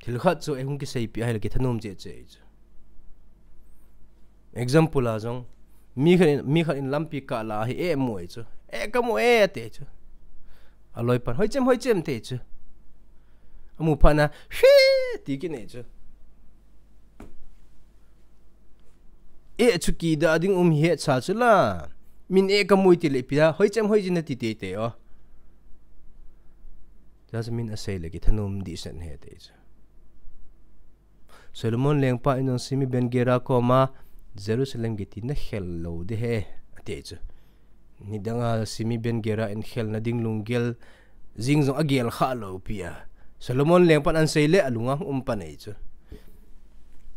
Thil khat chu eihung kiseipeh a hile kithanom cheh cheh chu. Example a jong, mi khat in, mi khat in lampi kah lah a hi eh mu e chu. Eh, kamu e, ati chu. Aloipan, hoichem, hoichem, ati chu. Amu phat na, hwi, ti kit e chu. Eh chu kidah ding um hi hetsa chu la. Min eh kamu e ti le ipi a, hoichem, hoichem nati teitei o. Chua chu min asei le kithanom dehset e ti chu. Solomon lengpa in jong Shimi ben Gera koma, Jerusalem kiti nakhel lou ding ahi, ati chu. Nidang a Shimi ben Gera in khelna ding lunggel jing jong agel kha lou pi a, Solomon lengpan ahin sei le alunga hung um pan ahi chu.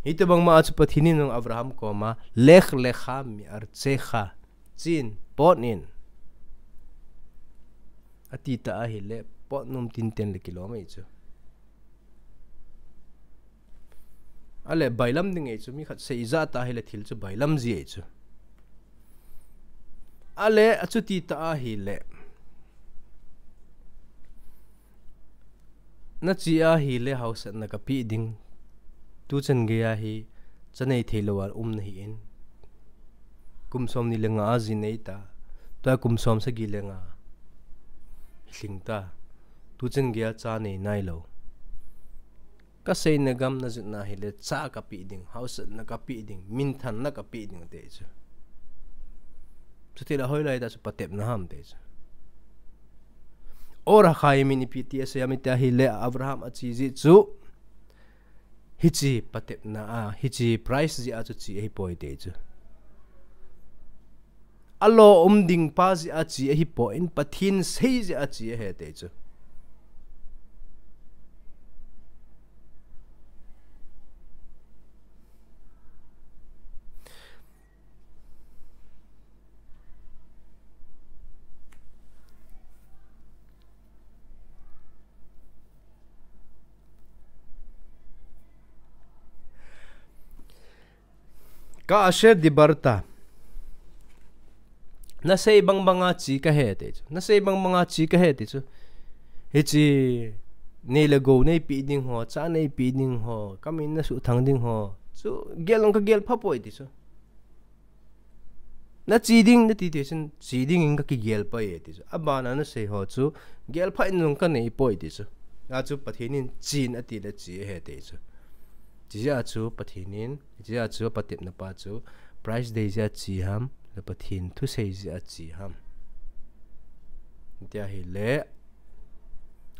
Hitobang ma a chu Pathen in jong Abraham koma, Lech lecha me'artzecha, chen, pot in, ati ta ahile, pot nom tinten le kilom ahi chu. Ale, bailam ding ahi chu, mi khat sei ijat ta hile thil chu bailam ji ahi chu. Ale, achuti ta ahile, nache ahile haosatna kapeh ding. Tuchan geiya hi, cha nei theilou a um nahi in. Kum somni le nga a ji nei ta. Tua kum somsagi le nga lhing ta. Tuchan geiya cha nei nailou. Kaseina gam najotna hile cha kapeh ding, haosatna kapeh ding, minthanna kapeh ding ati chu. Chuti le hoilai tah chu patepna ham ati chu. Or HaChaim in ipi ti asei em iti ahile, Abraham ache jeh chu, hiche patepna a, hiche price jeh a chu che ahipoi ati chu. Alo um ding pa jeh a che ahipoi in, Pathen sei jeh a che ahi ati chu. Ka'asher dibarta. Nasei bangbang a che kahi ati chu. Nasei bangbang a che kahi ati chu. Hiche nei le gou neipeh ding ho, cha neipeh ding ho, kamin nasuhthang ding ho chu gel jong kagel phapoi ati chu. Nache ding nati ti chun, che ding in kakigel pai ati chu. Abana nasei ho chu gel pha in jong kaneipoi ati chu. Achu Pathen in chen ati le che ahi ati chu. Chujeh a chu Pathen in, chujeh a chu patepna pa chu price dei jeh a che ham, le Pathen thusei jeh a che ham. Tia ahile,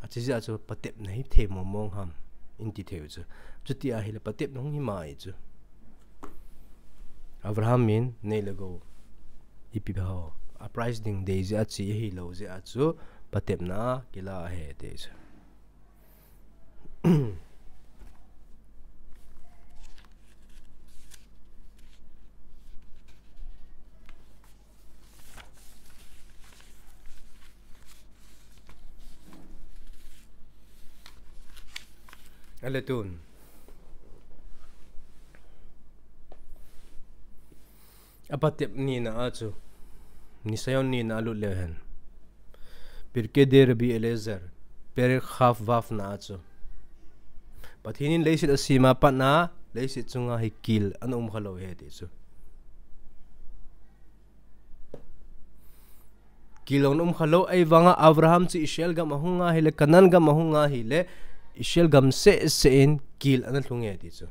ache jeh a chu patepna hithei mong mong ham, iti thei u chu. Chuti ahile patepna hung hi mai chu. Abraham in nei le gou, ipi ho, a price ding dei jeh a che ahilou jeh a chu patepna a kila ahi ati chu. Ale tun, apatep nina a chu, Nisayon nina alut leu hen, Pirkei Rabbi Eliezer, Perek Kaf Vav na a chu, Pathen in leiset asem a pat na, leiset chunga hi kil ana um khalou ahi ati chu. Kil ana um khalou, ahivanga Abraham chu Israel gam ahung ahile, Canaan gam ahung ahile, Israel gam seh seh in kil ana lhung e ati chu.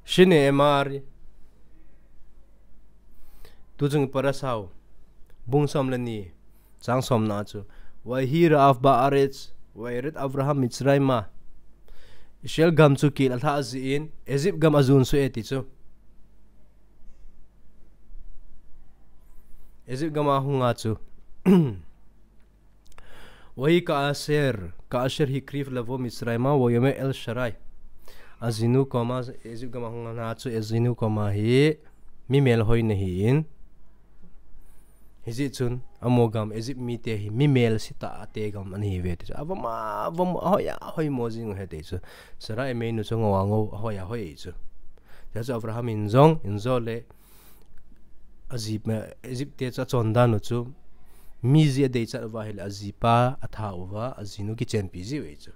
Shine Emari, tuchung parasha u, bung som le ni, chang somna chu, Vayehi ra'av ba'aretz, vayered Avraham Mitzrayma. Israel gam chu kil alhah jeh in, Egypt gam ajon soh e ati chu. Egypt gam ahung a chu, Vayehi ka'asher, ka'asher hikriv lavo Mitzrayma, vayomer el Sarai. Ajinu koma, Egypt gam ahung a chu, ajinu koma hi mi melhoi nahi in, Hijeh chun, amaho gam Egypt mite hi mi melse tah a te gam ana hiuve ti chu. Avom a, avom, ahoi a, ahoi mo jing u ahi ti chu. Sarah imeinu chu ngou a ngou, ahoi a, ahoi chu. Tia chu Abraham in jong, in jo le, aji, Egypt te chu achon dan u chu, mi ji adeichat uva ahile, ajipa atha uva, ajinu kichenpi jiu ahi chu.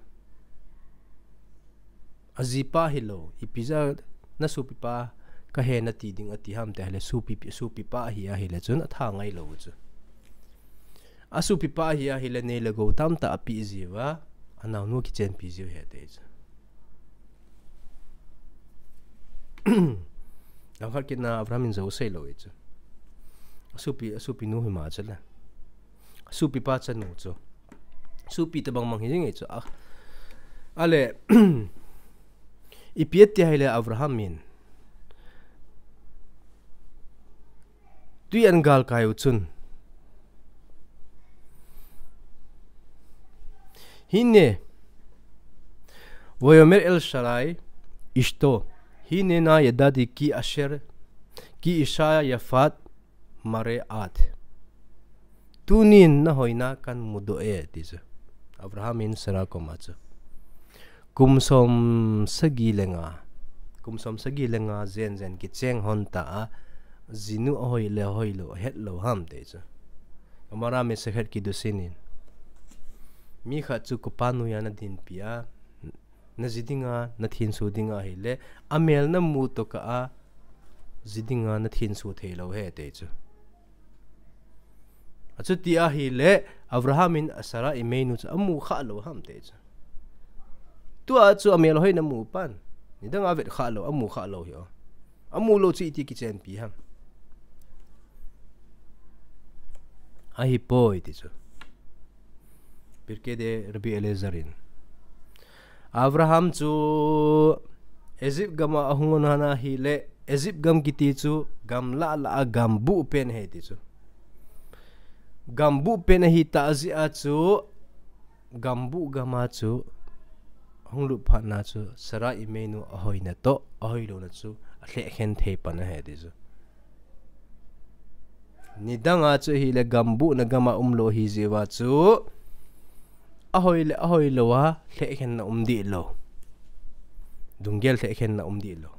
Ajipa hilou, ipi jeh a nasopipa kahi nati ding ati ham ti ahile, sopi, sopipa ahi ahile chun atha ngailou chu. Asopipa ahi ahile nei le gou tamtah apeh jiuva, anaonu kichenpi jiu ahi ti chu. Langkhat kit na Abraham in jou seilou ahi chu. Asopi, asopinu hima chu le. Sopipa chanu chu. Sopi tobang mang hijing ahi chu. A, ale, ipi ati ahile Abraham in. Tui ahin galkai u chun. הנה, ויאמר אל שרי אשתו, הנה נא ידעתי כי אשר, כי אישה יפת מראה את. Tunin nahoina kahin mudoh e, ti chu. Abraham in Sarah koma chu. Kum som sagi le nga. Kum som sagi le nga jen jen kicheng hon ta a. Jinu ahoi le hoilou, ahetlou ham ti chu. Gemara Masechet Kiddushin in. Mi khat chu kopa noiya nadinpi a. Naji dinga, nathenso dinga ahile. Amel namu tokah a. Ji dinga nathenso theilou ahi ti chu. Achuti ahile, Abraham in Sarah imeinu chu amu khalou ham ti chu. Tua chu amel hoina amu pan. Nidang a vet khalou, amu khalou hi o. Amu lou chu iti kichenpi ham. Ahipoi ti chu. Pirkei de Rabbi Eliezer in. Abraham chu Egypt gam a ahung u ahile, Egypt gam kiti chu gam lah lah a gam buh pen ahi ti chu. Gam buh pen ahi tah jeh a chu, gam buh gam a chu, hung lut phat na chu, Sarah imeinu ahoina toh, ahoilouna chu, alhehkhen thei pan ahi ti chu. Nidang a chu ahile gam buhna gam a umlou ahi jeh uva chu, ahoi le ahoilou a, lhehkhenna um dih lou. Dunggel lhehkhenna um dih lou.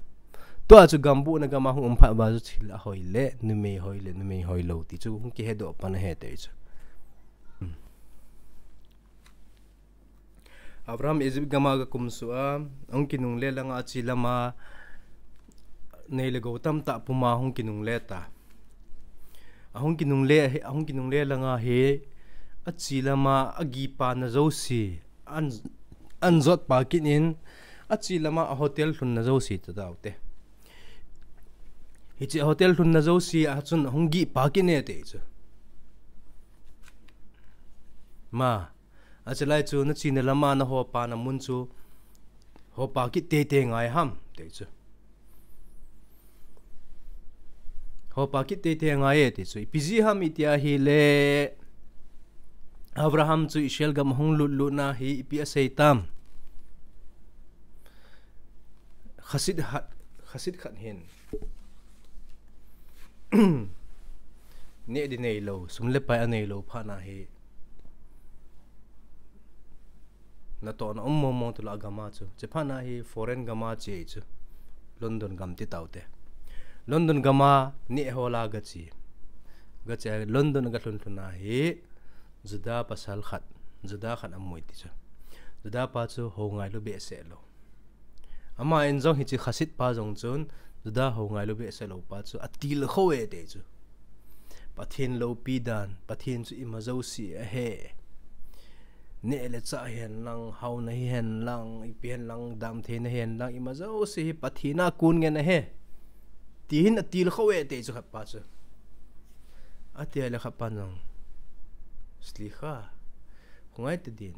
Tua chu gam buhna gam a hung um phat uva chu thil ahoi le, numei hoi le, numei hoilou ti chu hung kihedoh pan ahi ti chu. Abraham Egypt gam a aga kumsuh a, ahung kinungle langa achi lama, nei le gou tamtah puma ahung kinungle ta. Ahung kinungle, ahung kinungle langa hi, achi lama agipana jouse, an, an jotpa kit in, achi lama a hotel lhunna jouse ta taute. Hiche hotel lhunna jouse a chun ahung gihpa kit e ti chu. Ma, achulai chu nachena lama nahopa na mun chu hopa kit teitei ngai ham ti chu. Hopa kit teitei ngai e ti chu. Ipi jeh ham iti ahile Abraham chu Israel gam ahung lut lutna hi ipi asei tam. Chassid khat, chassid khat hin. Neh ding neilou, sum le pai aneilou phat na hi. Natohna um mong mong tula gam a chu. Chuphat na hi foreign gam a che chu. London gam ti taute. London gam a neh hol a gache. Gache a London a galhun lhun a hi. Juda pasal khat. Juda khat amu e ti chu. Juda pa chu hou ngailu behseh lou. Ama in jong hiche chassid pa jong chun, Juda hou ngailu behseh lou pa chu, atilkhou e ti chu. Pathen loupi dan, Pathen chu ima jouse ahi. Neh le chah hen lang, haona hihen lang, ipi hen lang, damtheina hihen lang, ima jouse hi Pathen a kon ngen ahi. Ti hin atilkhou e ti chu khat pa chu. Ati le khat pa jong. Slikha. Khongai ti din.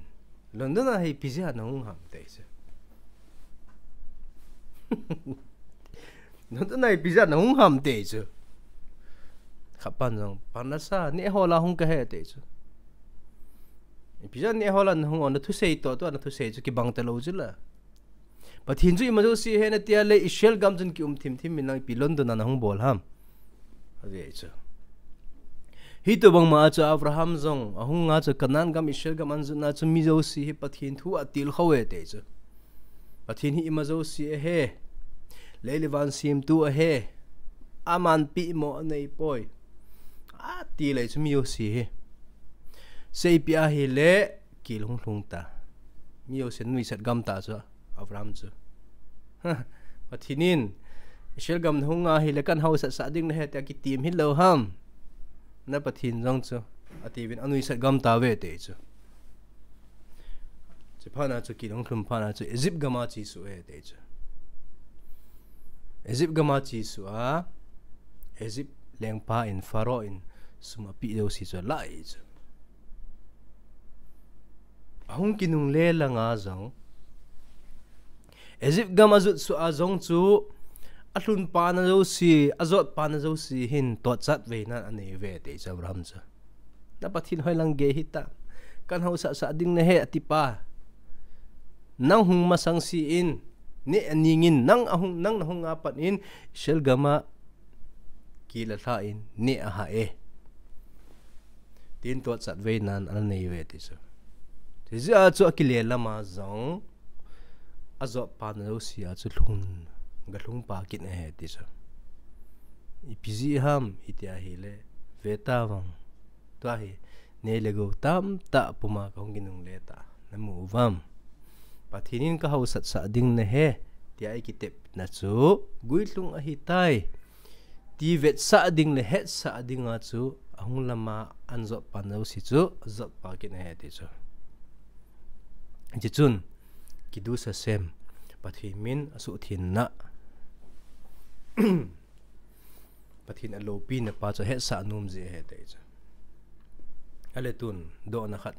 London a hi ipi jeh a nahung ham ti chu. London a hi ipi jeh a nahung ham ti chu. Khat pa jong, parnasa, neh hol a hung kahi ti chu. Ipi jeh a neh hol a nahung o, nathusei toh, tua nathusei chu kibang talou chu la. Pathen chu ima jouse ahi nati a le Israel gam chun kium thim thim in lang ipi London a nahung bol ham. Ave chu. Hitobang ma chu Abraham jong ahung a chu Canaan gam Israel gam anjotna chu mi jouse hi Pathen thu atilkhou e ti chu. Pathen hi ima jouse ahe. Lei le van semtu ahe. Aman pehmo anei poi. Ati le chu mi jouse hi. Seipeh ahile kel hung lhung ta. Mi jousen nuisat gam ta chu Abraham chu. Pathen in Israel gam nahung ahile kahin haosat sah ding nahi tia kitem hilou ham. Na Pathen jong chu atiuvin anuisat gam tauve ti chu. Chuphat na chu kel hung lhung phat na chu Egypt gam a che suh e ti chu. Egypt gam a che suh a, Egypt lengpa in Pharaoh in sum apeh jouse chu alah e chu. Ahung kinungle langa jong Egypt gam ajot suh a jong chu alhun pana jouse, ajot pana jouse hin totchat veina anei uve ti chu Abraham chu. Na Pathen hoilang gei hitam. Kahin haosat sah ding nahi ati pa. Nang hung masang sen, neh aning in, nang ahung, nang nahung a pat in Israel gam a kel alha in neh aha e. Tin totchat veina anei uve ti chu. Hijeh a chu akile lama jong ajot pana jouse a chu lhung, ga lhung pa kit ahi ti chu. Ipi jeh ham iti ahile, ve tavang. Tua hi, nei le gou tamtah puma kahung kinungle ta. Namu uvam. Pathen in kahaosat sah ding nahi tia eikitepna chu guilhung ahitai. Ti vetsah ding le hetsah dinga chu ahung lama anjot pana jouse chu ajot pa kit ahi ti chu. Hichun, Kiddush Hashem, Pathen min asuhthengna, Pathen aloupina pa chu ahetsah nom jeh ahi ti chu. Ale tun, dohna khat.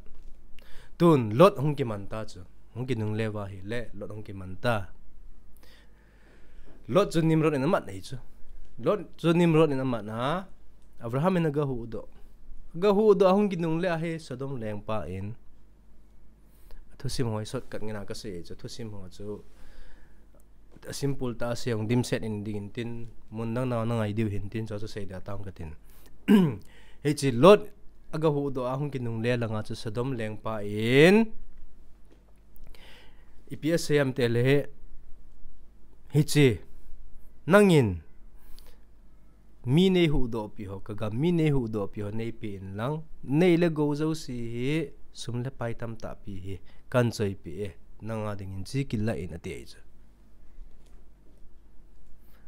Tun, Lot hung kiman ta chu. Hung kinungle uva ahile, Lot hung kiman ta. Lot chu Nimrod in amat ahi chu. Lot chu Nimrod in amat a, Abraham in aga huhdoh. Aga huhdoh a hung kinungle ahi Sodom lengpa in. Thusim ho hi shortcut ngen a kasei chu, thusim ho chu asimple tah a sei hung dimset in ding in tin, mun dang nau nangai diu hin tin, chu chu sei dia tang katin. Hiche Lot aga huhdoh a hung kinungle langa chu Sodom lengpa in ipi asei ham itile, hiche, nangin mi neihuhdohpi ho, kagam mi neihuhdohpi ho neipe inlang, nei le gou jouse hi sum le pai tamtahpi hi kahin choipeh e, nanga dingin hiche kilah in ati ahi chu.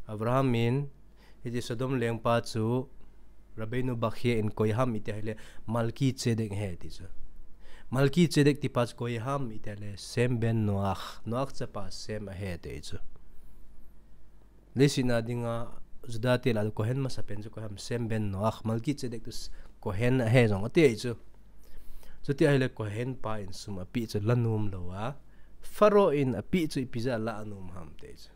Abraham in, hiche Sodom lengpa chu, Rabbeinu Bachia in koi ham iti ahile, Malkichedek ahi ti chu. Malkichedek tipa chu koi ham iti ahile, Shem ben Noach, Noach chapa Shem ahi ti chu. Leiset a dinga Juda te lah a Kohen masapen chu koi ham, Shem ben Noach, Malkichedek tu Kohen ahi jong ati ahi chu. Chuti ahile Kohen pa in sum apeh chu la nom lou a, Pharaoh in apeh chu ipi jeh a la nom ham ti chu.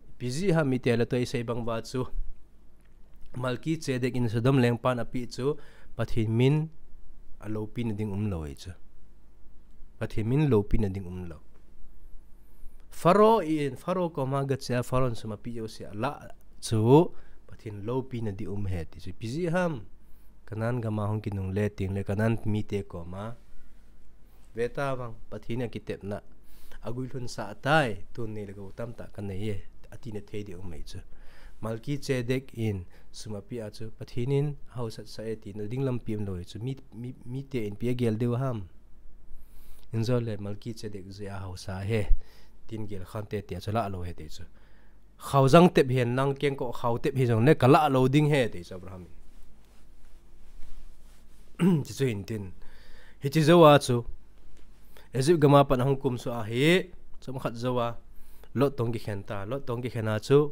Ipi jeh ham iti ahile tua isei bang uva chu, Malkichedek in Sodom lengpan apeh chu Pathen min aloupina ding umlou ahi chu. Pathen min loupina ding umlou. Pharaoh in, Pharaoh koma gache a Pharaoh in sum apeh jouse alah chu Pathen loupina ding um ahi ti chu. Ipi jeh ham, Canaan gam a hung kinungle tengle Canaan mite koma, ve tavang, Pathen in akitepna aguilhunsah tai, tun nei le gou tamtah kanei e, atina thei ding um ahi chu. Malkichedek in sum apeh a chu Pathen in ahaosat sah e tina ding lampi umlou ahi chu. Mi, mi, mite in ipi agel diu ham. Injole Malkichedek jeh a haosa ahi, tin gel khante tia chu lah lou ahi ti chu. Khaojang tep hihen lang kengkoh khao tep hijongle kalah lou ding ahi ti chu Abraham in. Chuchu hin tin. Hiche jou a chu, Egypt gam a pat ahung kumsuh ahi, chomkhat jou a, Lot toh kikhen ta, Lot toh kikhen a chu,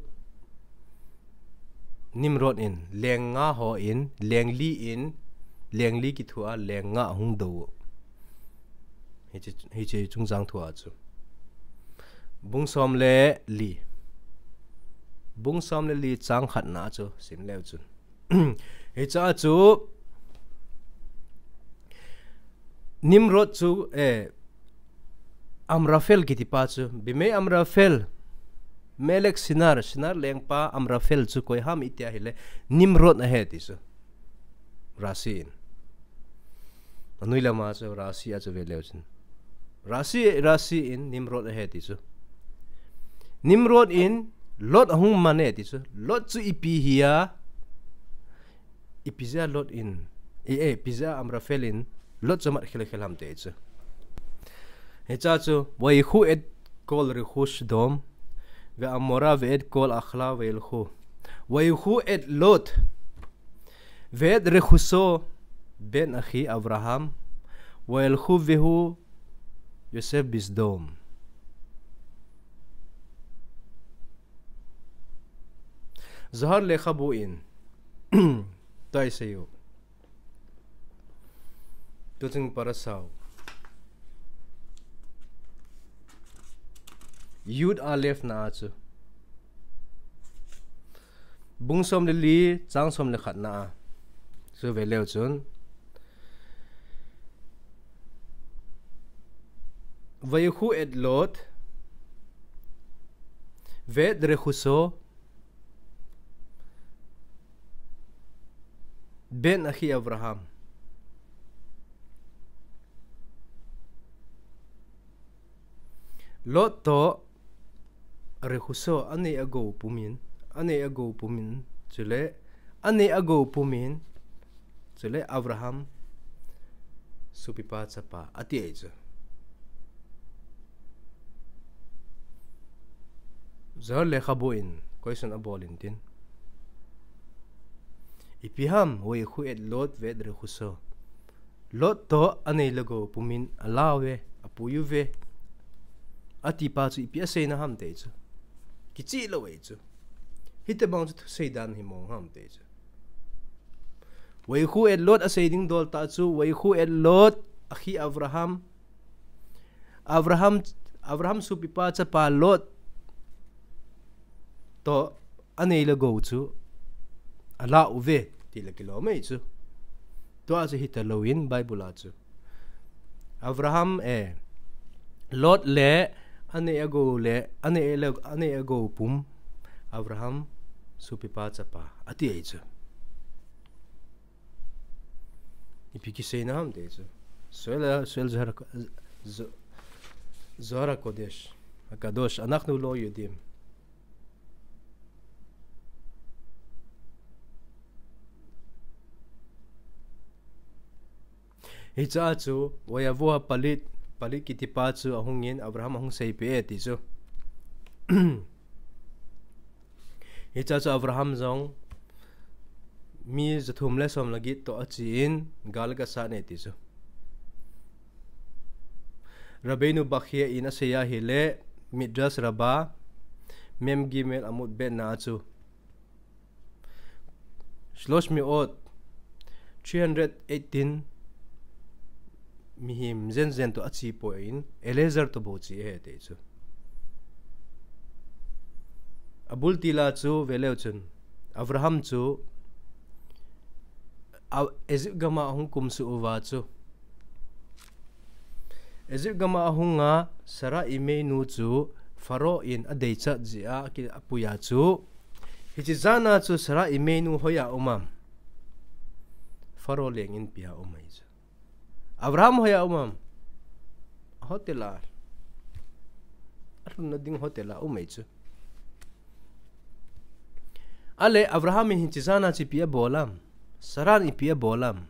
Nimrod in, leng nga ho in, leng li in, leng li kithu a, leng nga ahung dou. Hiche, hiche chungchang thu a chu. Bung som le li. Bung som le li chang khatna chu, sim leu chun. Hiche a chu, Nimrod chu, eh, Amraphel kitipa chu, Bimei Amraphel, Amalek Shinar, Shinar lengpa Amraphel chu koi ham iti ahile, Nimrod ahi ti chu. Rashi in. Anoi lama chu Rashi a chu ve leu chun. Rashi, Rashi in Nimrod ahi ti chu. Nimrod in Lot ahung man e ti chu. Lot chu ipi hi a, ipi jeh a Lot in, i, eh, ipi jeh a Amraphel in Lot chu amat khel khel ham ti chu. Hiche chu, וילכו את כל רכוש סדום, ועמורה ואת כל אכלה וילכו. וילכו את לוט, ואת רכושו, בן אחי אברהם, וילכו והוא יושב בסדום. Zohar lekhabu in, tua isei u. Tuchung parasha u. Yud Alef na a chu. Bung som le li, chang som le khat na a. Chu ve leu chun. וילכו את לוט ואת רכושו בן אחי אברהם. Lot toh רכושו, anei agou pumin, anei agou pumin, chule, anei agou pumin, chule Abraham sopipa chapa ati ahi chu. Zohar lekhabu in question abol in tin. Ipi ham, וילכו את לוט ואת רכושו. Lot toh anei le agou pumin alau ve, apui uve, ati pa chu ipi aseina ham ti chu. Kicheh lou ahi chu. Hitobang chu thusei dan hi mong ham ti chu. וילכו את לוט asei ding dol tah chu, וילכו את לוט אחי אברהם. Abraham, Abraham sopipa chapa Lot toh anei le agou chu alau ve, ti le kilom ahi chu. Tua chu hita lou in Bible a chu. Abraham, eh, Lot le anei agou le, anei le, anei agou pum Abraham sopipa chapa ati ahi chu. Ipi kiseina ham ti chu. Soila, soila Zohar, Zo-, Zohar HaKodesh, HaKadosh, אנחנו לא יודעים. Hiche a chu, ויבוא הפליט, פליט kiti pa chu ahung in, Abraham ahung seipeh e ti chu. Hiche a chu Abraham jong mi jathum le som le get toh ache in gal aga sat e ti chu. Rabbeinu Bachya in asei ahile Midrash Rabbah Mem Gimel Amud Bet na a chu שלוש מאות, three hundred eighteen mihem jenjen toh ache poi in, Eliezer toh bou che ahi ti chu. Abul til a chu ve leu chun, Abraham chu, a, Egypt gam a ahung kumsuh uva chu, Egypt gam a ahung a Sarah imeinu chu Pharaoh in adeichat jeh a, aki, apui a chu, hiche jan a chu Sarah imeinu hoiya um am? Pharaoh leng inpi a um ahi chu. Abraham hoiya um am? Hotel a. Alhunna ding hotel a um ahi chu. Ale Abraham in hiche jan a chu ipi abol am? Sarah in ipi abol am?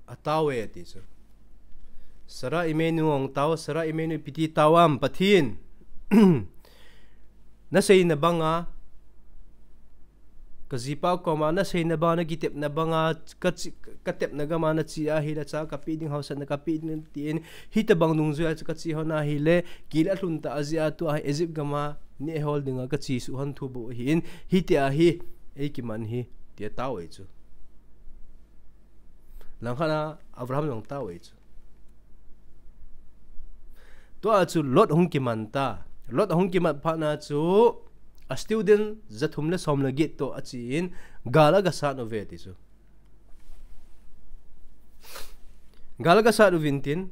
Atao e ati chu. Sarah imeinu ahung tao, Sarah imeinu ipi ti tao am? Pathen, naseina banga, kajipa koma naseina banga, nakitepna banga, kache, katepna gam a nache ahile cha kapeh ding, haosatna kapeh ding tin, hitobang dungjui a chu kache hon ahile, kile alhun tah jeh a tua hi Egypt gam a nehol dinga kache suh hon thu bou ahin, hitia hi eikiman hi, tia tao e chu. Langkhat a Abraham jong tao e chu. Tua chu Lot ahung kiman ta. Lot ahung kimat phat na chu a student jathum le som le get toh ache in gal aga sat uve ti chu. Gal aga sat uvin tin,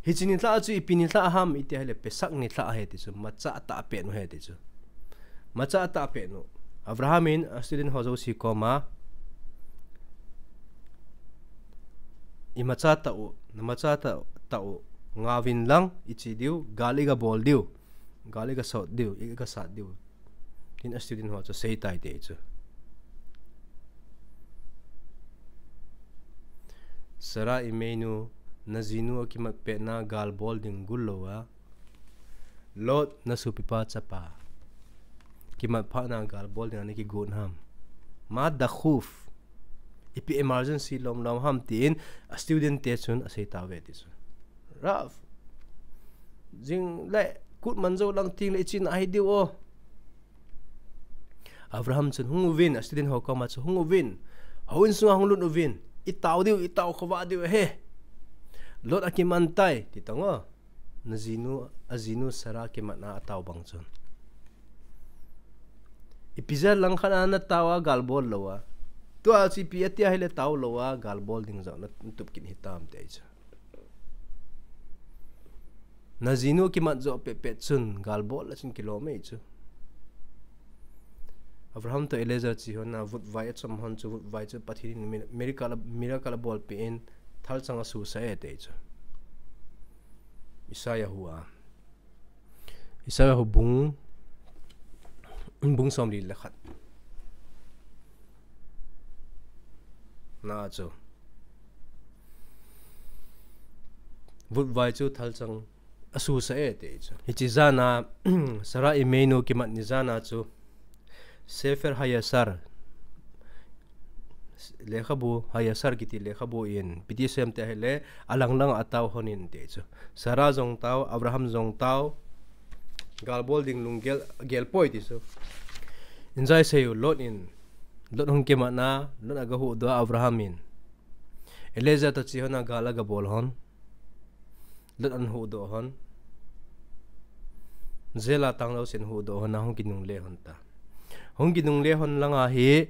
Hiche nilhah chu ipi nilhah ham iti ahile Pesach nilhah ahi ti chu, macha atah pet nu ahi ti chu. Macha atah pet nu. Abraham in a student ho jouse koma, "Imacha tah u, namacha tah, tah u, ngauvin lang, iche diu, gal iga bol diu, gal iga sot diu, iga sat diu," tin a student ho chu asei tai ti chu. Sarah imeinu, najinu akimat petna gal bol ding gul lou a, Lot nasopipa chapa kimat phatna gal bol ding a nakigot ham? Ma dakhuf, ipi emergency lom lom ham tin a student te chun asei tauve ti chu. Rav, jing le kut man jou lang ting le iche na ahi diu o. Abraham chun, "Hung uvin, a student ho koma chu, hung uvin. Houin sunga hung lut uvin. Itao diu, itao khovah diu ahi. Lot akiman tai," ti tong o. Najinu, ajinu Sarah kimatna atao bang chun. Ipi jeh a langkhat a natao a gal bol lou a, tua chu ipi ati ahile tao lou a gal bol ding jong na, natup kit hitam ti chu. Najinu kimat jo pet pet chun gal bol a chun kilom e chu. Abraham toh Eliezer che hon a vutvai achom hon chu, vutvai chu Pathen in mi-, miracle a, miracle abolpeh in thalchang asusah e ti chu. Isaiah hu a. Isaiah hu bung, bung somli le khat na chu. Vutvai chu thalchang asusah e ti chu. Hiche jan a, Sarah imeinu kimat ni jan a chu, Sefer Hayashar, lekhabu, Hayashar kiti lekhabu in, ipi ti asei em ti ahile, alang lang a atao hon in ti chu. Sarah jong tao, Abraham jong tao, gal bol ding lunggel, gel poi ti chu. Injai sei u, Lot in, Lot hung kimatna, Lot aga huhdoh a Abraham in. Eliezer toh che hon a gal aga bol hon. Lot ana huhdoh hon. Jail a tang jousen huhdoh hon a hung kinungle hon ta. Hung kinungle hon lang a hi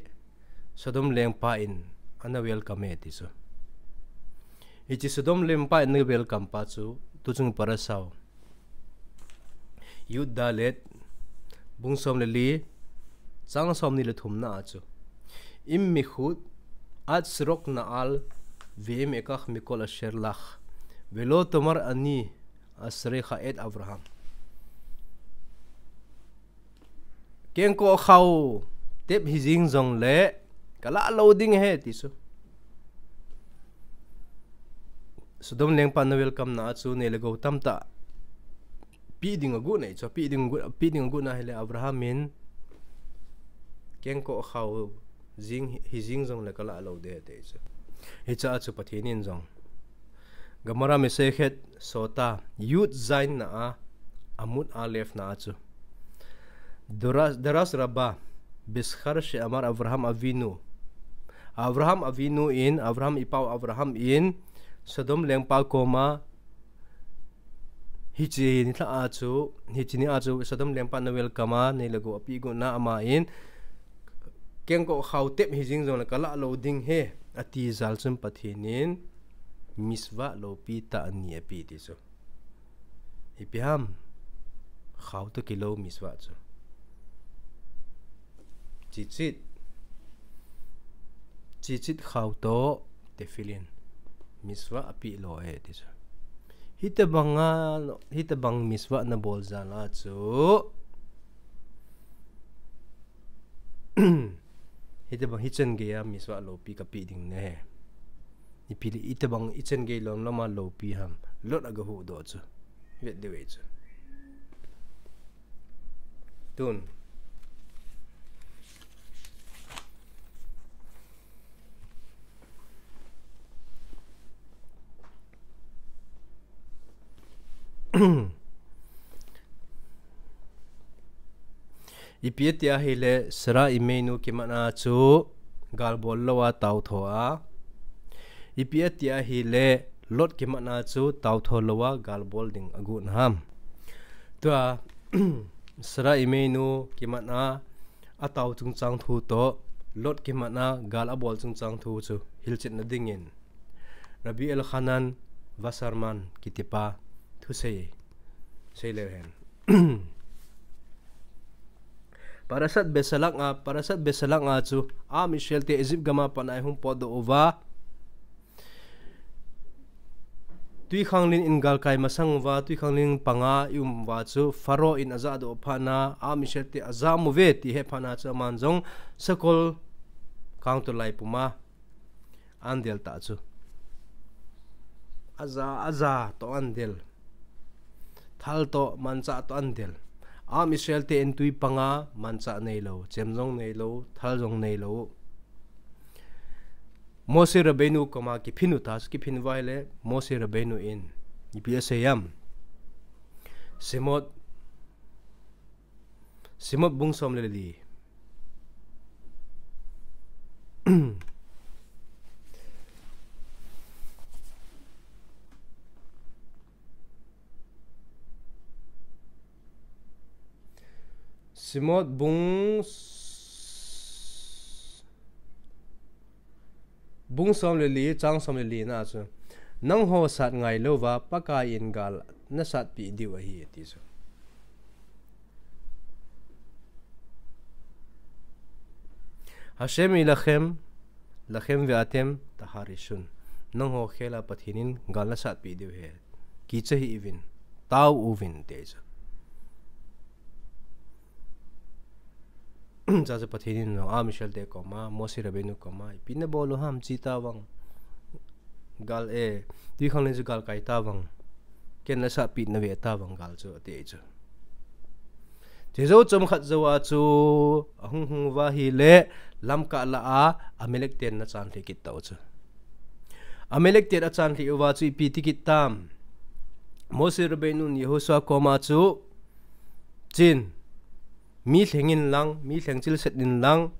Sodom lengpa in ana welcome e ti chu. Hiche Sodom lengpa in ana welcome pa chu, tuchung parasha u. Yud Dalet, bung som le li, chang som ni le thum na a chu. Im mikhut, at sirok na'al, ve'im ekach mikol asher lach, velo tomar ani asrecha et Avraham. Kengkoh khao tep hijing jongle, kalah lou ding ahi ti chu. Sodom lengpa in ana welcome na a chu, nei le gou tamtah peh ding agot na ahi chu, peh ding agot, peh ding agot na ahile Avraham in kengkoh khao jing, hijing jongle kalah lou ding ahi ti chu. Hiche a chu Pathen in jong Gemara Masechet Sota, Yud Zayin na a, Amud Alef na a chu. Darash, Darash Rabba, Bishar She'amar Avraham Avinu. Avraham Avinu in, Avraham ipau Avraham in, Sodom lengpa koma, hiche ni lha a chu, hiche ni a chu, Sodom lengpa in ana welcome a, nei le gou apeh got na ama in, kengkoh khao tep hijing jongle kalah lou ding ahi, ati jal chun Pathen in, mitzvah loupi tah ni apeh ti chu. Ipi ham, khao toh kilou mitzvah chu. Tzitzit. Tzitzit khao toh tefillin. Mitzvah apeh lou e ti chu. Hitobang a, hitobang mitzvah nabol jal a chu. Hitobang hichan gei a mitzvah loupi kapeh ding ahi. Ipi le, itobang ichan gei lom lom a loupi ham. Lot aga huhdoh chu. Vet diu ahi chu. Tun. Ipi ati ahile, Sarah imeinu kimatna chu gal bol lou a taotho a. Ipi ati ahile, Lot kimatna chu taotho lou a gal bol ding agot ham. Tua, Sarah imeinu kimatna atao chungchang thu toh, Lot kimatna gal abol chungchang thu chu hilchetna dingin Rabbi Elchanan Wasserman kitipa thusei seileu hen. Parashat Besalach a, Parashat Besalach a chu Am Israel te Egypt gam a pat a eihung potdoh uva, Twikhanglen in galkai masang uva, Twikhanglen panga i um uva chu Pharaoh in ajahdoh phat na, Am Israel te ajam uve ti ahet phat na chu aman jong sakol kangtolai puma andel ta chu. Aja, aja toh andel. Thal toh manchah toh andel. Am Israel te in twi panga manchah neilou, chem jong neilou, thal jong neilou. Moshe Rabbeinu koma kiphin u ta chu, kiphin uva ahile Moshe Rabbeinu in ipi asei em? Shemot, Shemot bung som le li. Shemot bung s-, bung som le li, chang som le li na chu, nangho sat ngai louva Pakai in gal nasatpi diu ahi, ati chu. Hashem ilachem, lachem ve'atem taharishun. Nangho khel a Pathen in gal nasatpi diu ahi. Kicha hih uvin, tao uvin, ati chu. Chuche chu Pathen in jong Am Israel te koma, Moshe Rabbeinu koma, ipi nabol u ham, che tavang. Gal e, Twikhanglen chu galkai tavang. Ken nasatpi nave tavang gal chu, ati chu. Chujou chomkhat jou a chu ahung hung uva ahile, lamkah lah a Amalek ten ana chanlhi kit tau chu. Amalek ten achanlhi uva chu ipi ti kit tam? Moshe Rabbeinu in Yehoshua koma chu, chen, mi lheng in lang, mi lheng chilset in lang,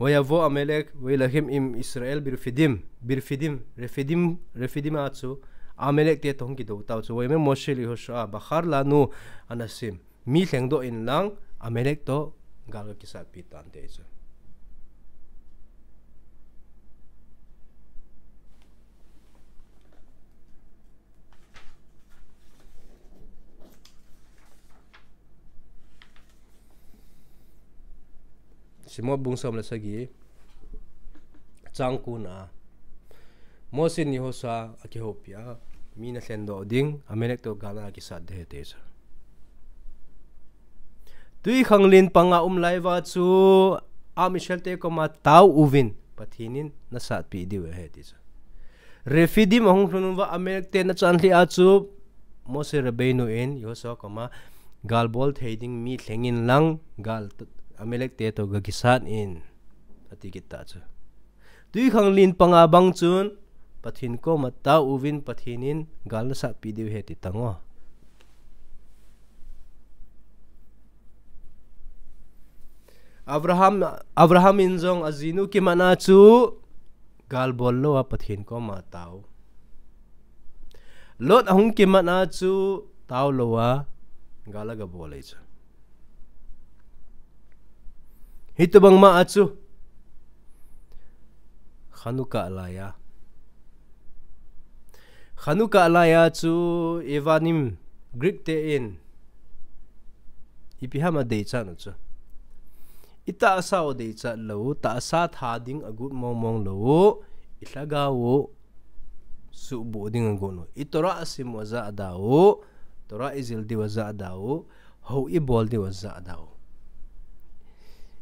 ויבא עמלק ויילחם עם ישראל ברפידים, ברפידים, רפידים, רפידים a chu Amalek te toh hung kidou tau chu, ויאמר משה אל יהושע, בחר לנו אנשים, mi lhengdoh in lang, Amalek toh gal ga kisatpi tan, ati chu. Shemot bung som le sagi, chang ko na. Moshe in Yehoshua akihoupi a, mi nalhendoh ding, Amalek toh gal a kisat ding ahi, ati chu. Twikhanglen panga um lai uva chu, Am Israel te koma tao uvin, Pathen in nasatpi diu ahi, ati chu. Refidim ahung lhun uva Amalek ten achanlhi a chu, Moshe Rabbeinu in Yehoshua koma, gal bol thei ding mi lheng in lang, gal t-, Amalek te toh ga kisat in, ati kit ta chu. Twikhanglen panga bang chun, Pathen koma tao uvin, Pathen in gal nasatpi diu ahi, ati tang o. Abraham, Abraham in jong ajinu kimat a chu gal bol lou a Pathen koma tao. Lot ahung kimat a chu tao lou a gal aga bol ahi chu. Hitobang ma a chu Chanukah lai a. Chanukah lai a chu Evanim Greek te in ipi ham adeichat u chu, itahsa u adeichat lou, tahsa tha ding agot mong mong lou, ilhagao u suhboh ding agot u, iTorah asim u ajahda u, Torah ijil diu ajahda u, hou ibol diu ajahda u.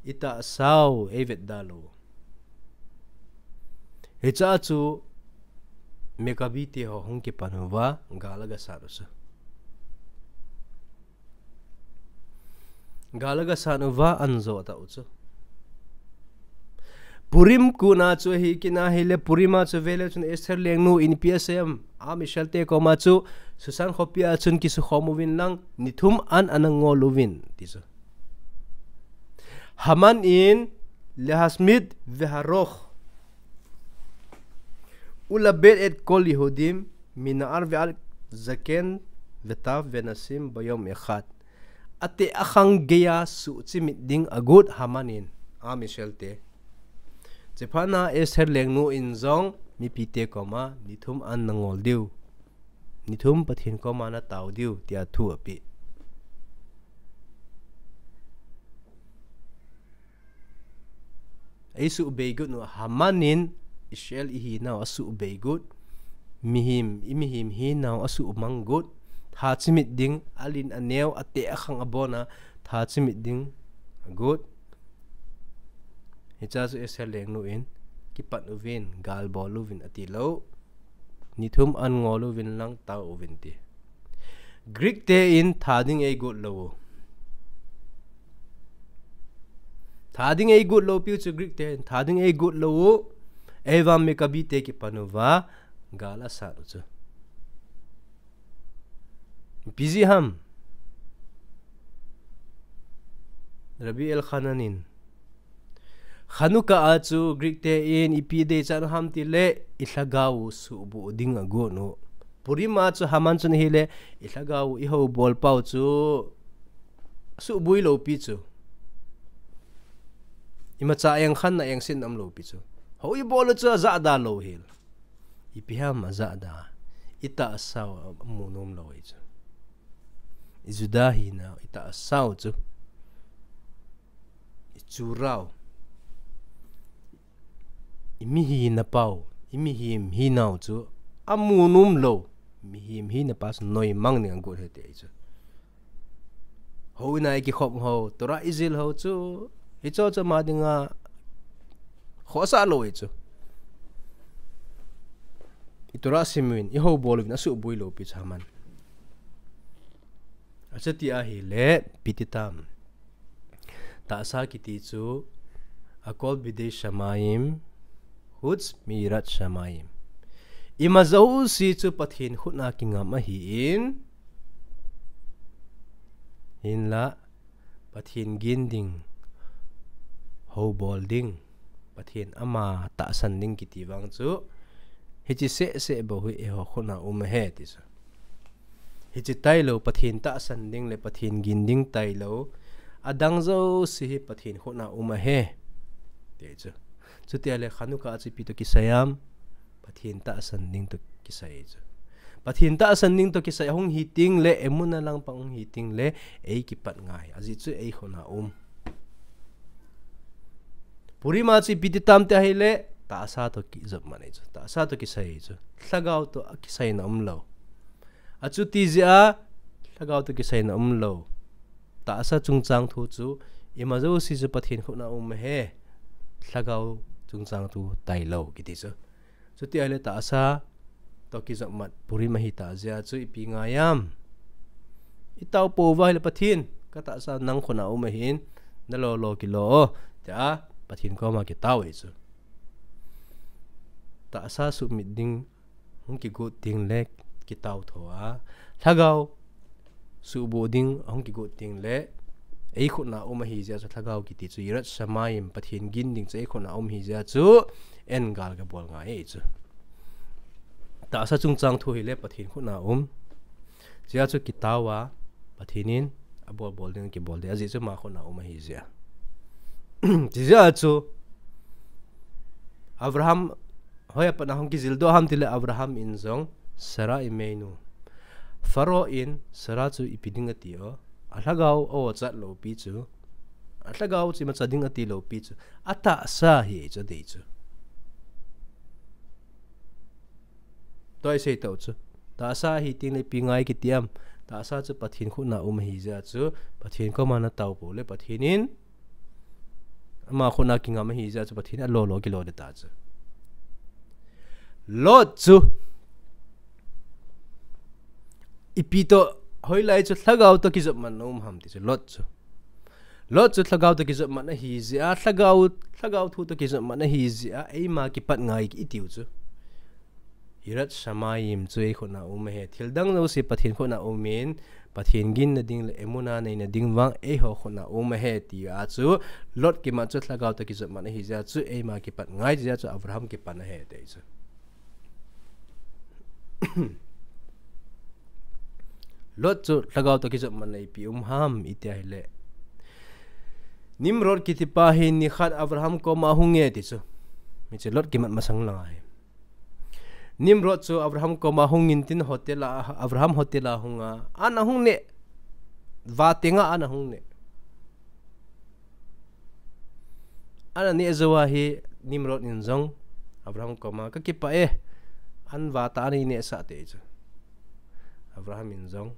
Itahsa u eivetda lou. Hiche a chu Maccabi te ho hung kipan uva, gal aga sat u chu. Gal aga sat uva, anjo tah u chu. Purim kon a chu ahi kit na ahile, Purim a chu veleu chun Esther lengnu in ipi asei em, Am Israel te koma chu, Susan khopi a chun kisukhom uvin lang, ni thum an ana ngol uvin, ti chu. Haman in, להשמיד והרוג ולאבד את כל היהודים מנער ועד זקן וטף ונשים ביום אחד. Ateh akhang geiya suhchimit ding agot Haman in, Am Israel te. Chuphat na Esther lengnu in jong mipite koma ni thum an nangol diu, ni thum Pathen koma natao diu, tia thu apeh. Eisuhbei got u, Haman in Israel ihinau asuhbei got, mihem, i mihem hinau asuhmang got, tha chimit ding, alin aneo, ateh akhang abona, tha chimit ding agot. Hichea chu Esther lengnu in, kipan uvin, galbol uvin, atilou. Ni thum an ngol uvin lang tao uvin ti. Greek te in tha ding eigot lou u. Tha ding eigot lou piu chu Greek te in tha ding eigot lou u. Eivang Maccabee te kipan uva gal asat u chu. Ipi jeh ham? Rabbi Elchanan in, Chanukah a chu Greek te in ipi deichat u ham tile, i lhagao u suhbuh ding agot u. Purim a chu Haman chun ahile, i lhagao u i houbol pau chu suhbui lou pi chu. Imacha engkhanna engsetna umlou pi chu. Hou ibol u chu ajahda lou hel. Ipi ham ajahda? I tahsa u amu nom lou ahi chu. I Juda hinau, i tahsa u chu. I churau. I mihem hinau, i mihem hinau chu amu nom lou. Mihem hinau pa chu noimang ding agot ahi ti ahi chu. Hou ina i kikhop hou, Torah i jil hou chu, hicho chu ama dinga khohsah lou ahi chu. I Torah sim uvin, i houbol uvin, asuhbui lou pi chu Haman. Achuti ahile, ipi ti tam. Tahsa kiti chu, הכל בידי שמים, חוץ מיראת שמים. Ima jouse chu Pathen khut a kingam ahin, hinla, Pathen gin ding, houbol ding, Pathen ama tahsan ding kiti vang chu, hiche sehseh bou hi eiho khut a um ahi ti chu. Hiche tailou, Pathen tahsan ding le Pathen gin ding tailou, adang jouse hi Pathen khut a um ahi ti chu. Chuti ahile Chanukah a chu ipi toh kisai ham? Pathen tahsan ding toh kisai chu. Pathen tahsan ding toh kisai ahung hi tengle, emunah langpang hung hi tengle, ei kipat ngai. Ajeh chu ei khut a um. Purim a chu ipi ti tam ti ahile, tahsa toh kijopmat ahi chu. Tahsa toh kisai ahi chu. Lhagao toh akisaina umlou. Achuti jeh a, lhagao toh kisaina umlou. Tahsa chungchang thu chu, ima jouse chu Pathen khut a um ahi. Lhagao chungchang thu tailou kiti chu. Chuti ahile tahsa toh kijopmat Purim ahitah jeh a chu ipi ngai ham? I tao pouva ahile Pathen, ka tahsa nang khut a um ahin, nalo lo kilo o, tia Pathen koma kitao ahi chu. Tahsa submit ding hung kigot tengle kitao tho a, lhagao suhbuh ding ahung kigot tengle, ei khut a um ahi jeh a chu lhagao kiti chu, יראת שמים, Pathen gin ding chu ei khut a um ahi jeh a chu, eihin gal kabol ngai ahi chu. Tahsa chungchang thu hile Pathen khut a um. Jeh a chu kitao a, Pathen in abolbol ding kibol ding, ajeh chu ama khut a um ahi jeh a. Chuti jeh a chu, Abraham hoiya pat a hung kijildoh ham tile Abraham in jong Sarah imeinu. Pharaoh in Sarah chu ipi ding ati o. Alhagao a ochat lou pi chu. Alhagao chu imacha ding ati lou pi chu. Atahsa hi ahi chu adei chu. Tua isei tau chu. Tahsa hi tengle ipi ngai kiti ham? Tahsa chu Pathen khut a um ahi jeh a chu. Pathen koma natao pou le Pathen in ama khut a kingam ahi jeh a chu Pathen in alo lo kilo ding ta chu. Lot chu ipi toh, hoilai chu lhagao toh kijopmatna um ham ti chu Lot chu. Lot chu lhagao toh kijopmatna ahi jeh a, lhagao, lhagao thu toh kijopmatna ahi jeh a, eima kipat ngai itiu chu. יראת שמים chu ei khut a um ahi. Thil dang jouse Pathen khut a um in, Pathen ginna ding le emunah neina ding vang eiho khut a um ahi tia chu, Lot kimat chu lhagao toh kijopmatna ahi jeh a chu, eima kipat ngai jeh a chu Abraham kipan ahi ti chu. Lot chu lhagao toh kijopmatna ipi um ham iti ahile, Nimrod kitipa hi nikhat Abraham koma ahung e ti chu. Hiche Lot kimat masang langa hi. Nimrod chu Abraham koma hung intin hotel a, Abraham hotel a hung a, an ahung neh. Vah tenga an ahung neh. An aneh jou a hi Nimrod in jong Abraham koma, "Ka kipah e, an vah tah a nei nehsah," ati chu. Abraham in jong,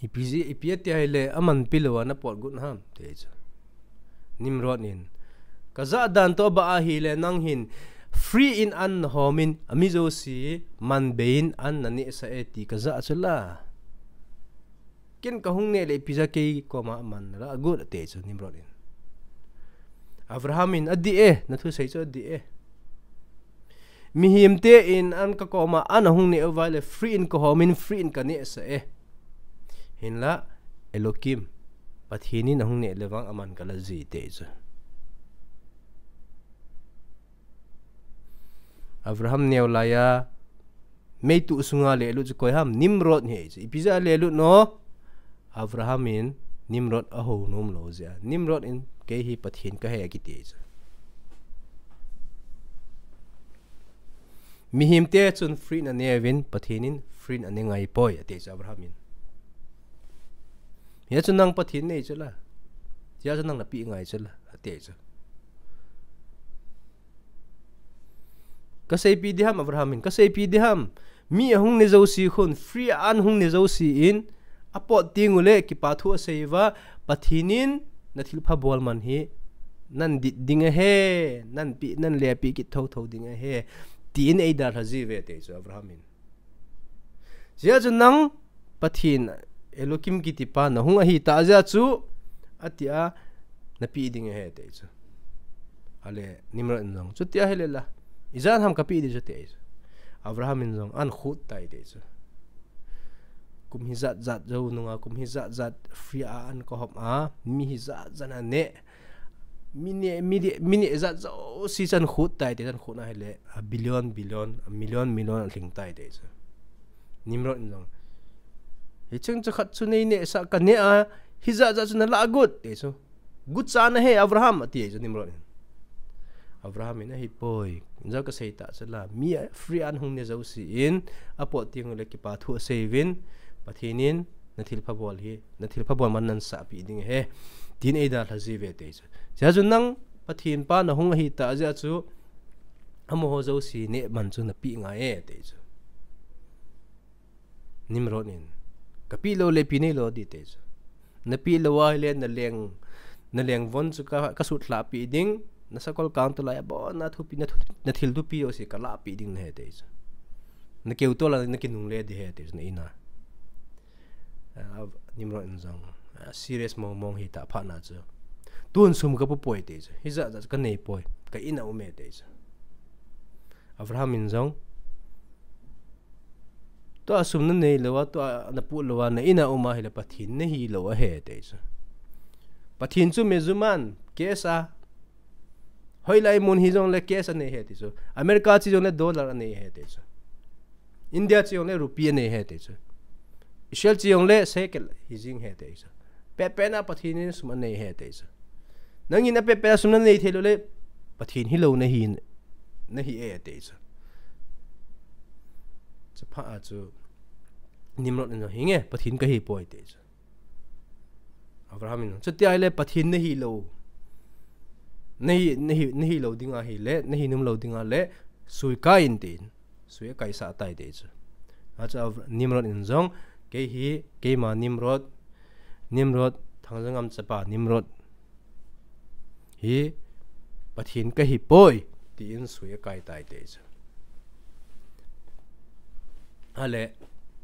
"Ipi ji, ipi ati ahile, aman pi lou a na pot got ham?" ati chu. Nimrod in, "Ka jah dan toh abah ahile, nang hin free in an na hom in, ami jouse man bei in an na nehsah e ti ka jah chu la. Ken ka hung neh le ipi jeh a kei koma aman na lah got?" ati chu Nimrod in. Abraham in, "Adih e, na thusei chu adih e. Mihem te in an ka koma an ahung neh uva le free in ka hom in, free in ka nehsah e. Hinlah, Elokim, Pathen in ahung neh le vang aman ka la ji," ati chu. Abraham neo lai a, meitu sunga lelut chu koi ham? Nimrod hi chu. Ipi jeh a lelut no? Abraham in Nimrod ahou nom lou jeh a. Nimrod in, "Kei hi Pathen ka hi," akiti chu. Mihem te chun free in ane uvin, Pathen in free in ane ngai poi, ati chu Abraham in. "Hia chu nang Pathen nei chu la. Hia chu nang na pe ngai chu la," ati chu. "Ka seipi ding ham," Abraham in, "ka seipi ding ham? Mi ahung neh jouse khun, free a an hung neh jouse in, apot teng ule kipa thu asei uva, Pathen in na thilpha bol man hi nan dit ding ahi, nan pe, nan le pe kit thotho ding ahi," tin eidalha ji uve, ati chu Abraham in. "Hia chu nang Pathen, Elokim kiti pa na hung ahi tah jeh a chu, ati a, na pe ding ahi," ati chu. Ale Nimrod in jong, "Chuti ahile la, ijat ham ka pe ding chu?" ati chu. Abraham in jong, "An khut tai," ati chu. "Kum hijat jat jou nunga, kum hijat jat free a an ka hom a, mi hijat jat a neh, mi neh, mi neh, mi neh jat jouse chu an khut tai," ati chu. "An khut ahile, a billion, billion, a million, million alhing tai," ati chu. Nimrod in jong, "Hicheng chu khat chu nei nehsah ka neh a, hijat jat chu na lah got?" ati chu. "Got cha na he, Abraham," ati chu Nimrod in. Abraham in, "Ahipoi, ijat ka sei tah chu la, mi a free an hung neh jouse in, apot teng ule kipa thu asei uvin, Pathen in na thilpha bol hi, na thilpha bol man nan sah pe ding ahi, tin eidalha ji uve," ati chu. "Hia chu nang Pathen pa na hung ahi tah jeh a chu, amaho jouse neh man chu na pe ngai e," ati chu. Nimrod in, "Ka pe lou le ipi nei lou ding?" ati chu. "Na pe lou ahile na leng, na leng von chu ka, ka sut lha pe ding, na sakol kang tulai a bon na thupi, na thu, na thil thupi jouse ka lah pe ding nahi," ati chu. "Na keu tol a na kinungle ding ahi," ati chu, "na in a." Ah, Nimrod in jong, ah, serious mong mong hi tah phat na chu, "Tun sum ka pu poi," ati chu. "Hijat jat ka nei poi, ka in a um e," ati chu. Abraham in jong, "Tua sum na nei lou a, tua na pu lou a, na in a um ahile Pathen na hi lou ahi," ati chu. "Pathen chu measurement, cash a, hoilai mun hi jongle cash a nei ahi," ati chu. "America che jongle dollar a nei ahi," ati chu. "India che jongle rupee a nei ahi," ati chu. "Israel che jongle shekel hi jing ahi," ati chu. "Pehpeh na Pathen in sum a nei ahi," ati chu. "Nangin apehpeh a sum na nei thei lou le, Pathen hi lou na hi, na hi e," ati chu. Chuphat a chu Nimrod in jong, "Hinge, Pathen ka hi poi," ati chu. Abraham in, "Chuti ahile Pathen na hi lou, na hi, na hi, na hi lou ding ahile, na hi nom lou ding ahile, sui kai in," tin, sui akaisah tai, ati chu. Achu Abra-, Nimrod in jong, "Kei hi, keima Nimrod, Nimrod, Thangjangam chapa Nimrod hi Pathen ka hi poi," tin sui akai tai, ati chu. Ale,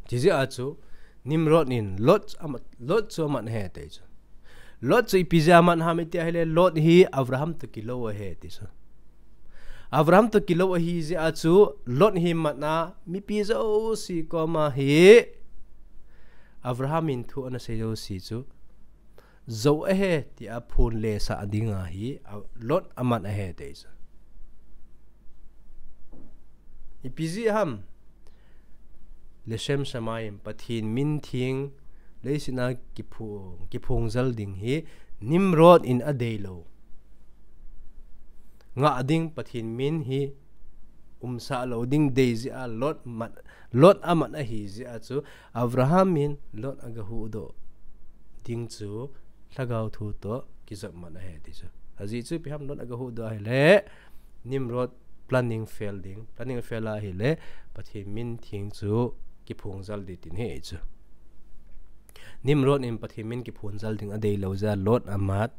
chijeh a chu Nimrod in Lot ama, Lot chu amat ahi, ati chu. Lot chu ipi jeh a amat ham iti ahile, Lot hi Abraham toh kilou ahi, ati chu. Abraham toh kilou ahi jeh a chu Lot hi amat a, mipi jouse koma hi Abraham in thu ana sei jouse chu jou ahi tia phonle sah dinga hi, a, Lot amat ahi, ati chu. Ipi jeh ham? Leshem Shamayim, Pathen min theng, leiset a kiphong, kiphong jal ding hi Nimrod in adei lou. ngah ding Pathen min hi umsah lou ding dei jeh a Lot mat, Lot amat ahi jeh a chu Abraham in Lot agahuhdoh ding chu lhagao thu toh kijop mat ahi ti chu. Ajeh chu ipi ham, Lot agahuhdoh ahile Nimrod planning fail ding, planning fail ahile Pathen min theng chu kiphongjal ding tin ahi chu. Nimrod in Pathen min kiphongjal ding adeilou jeh a Lot amat.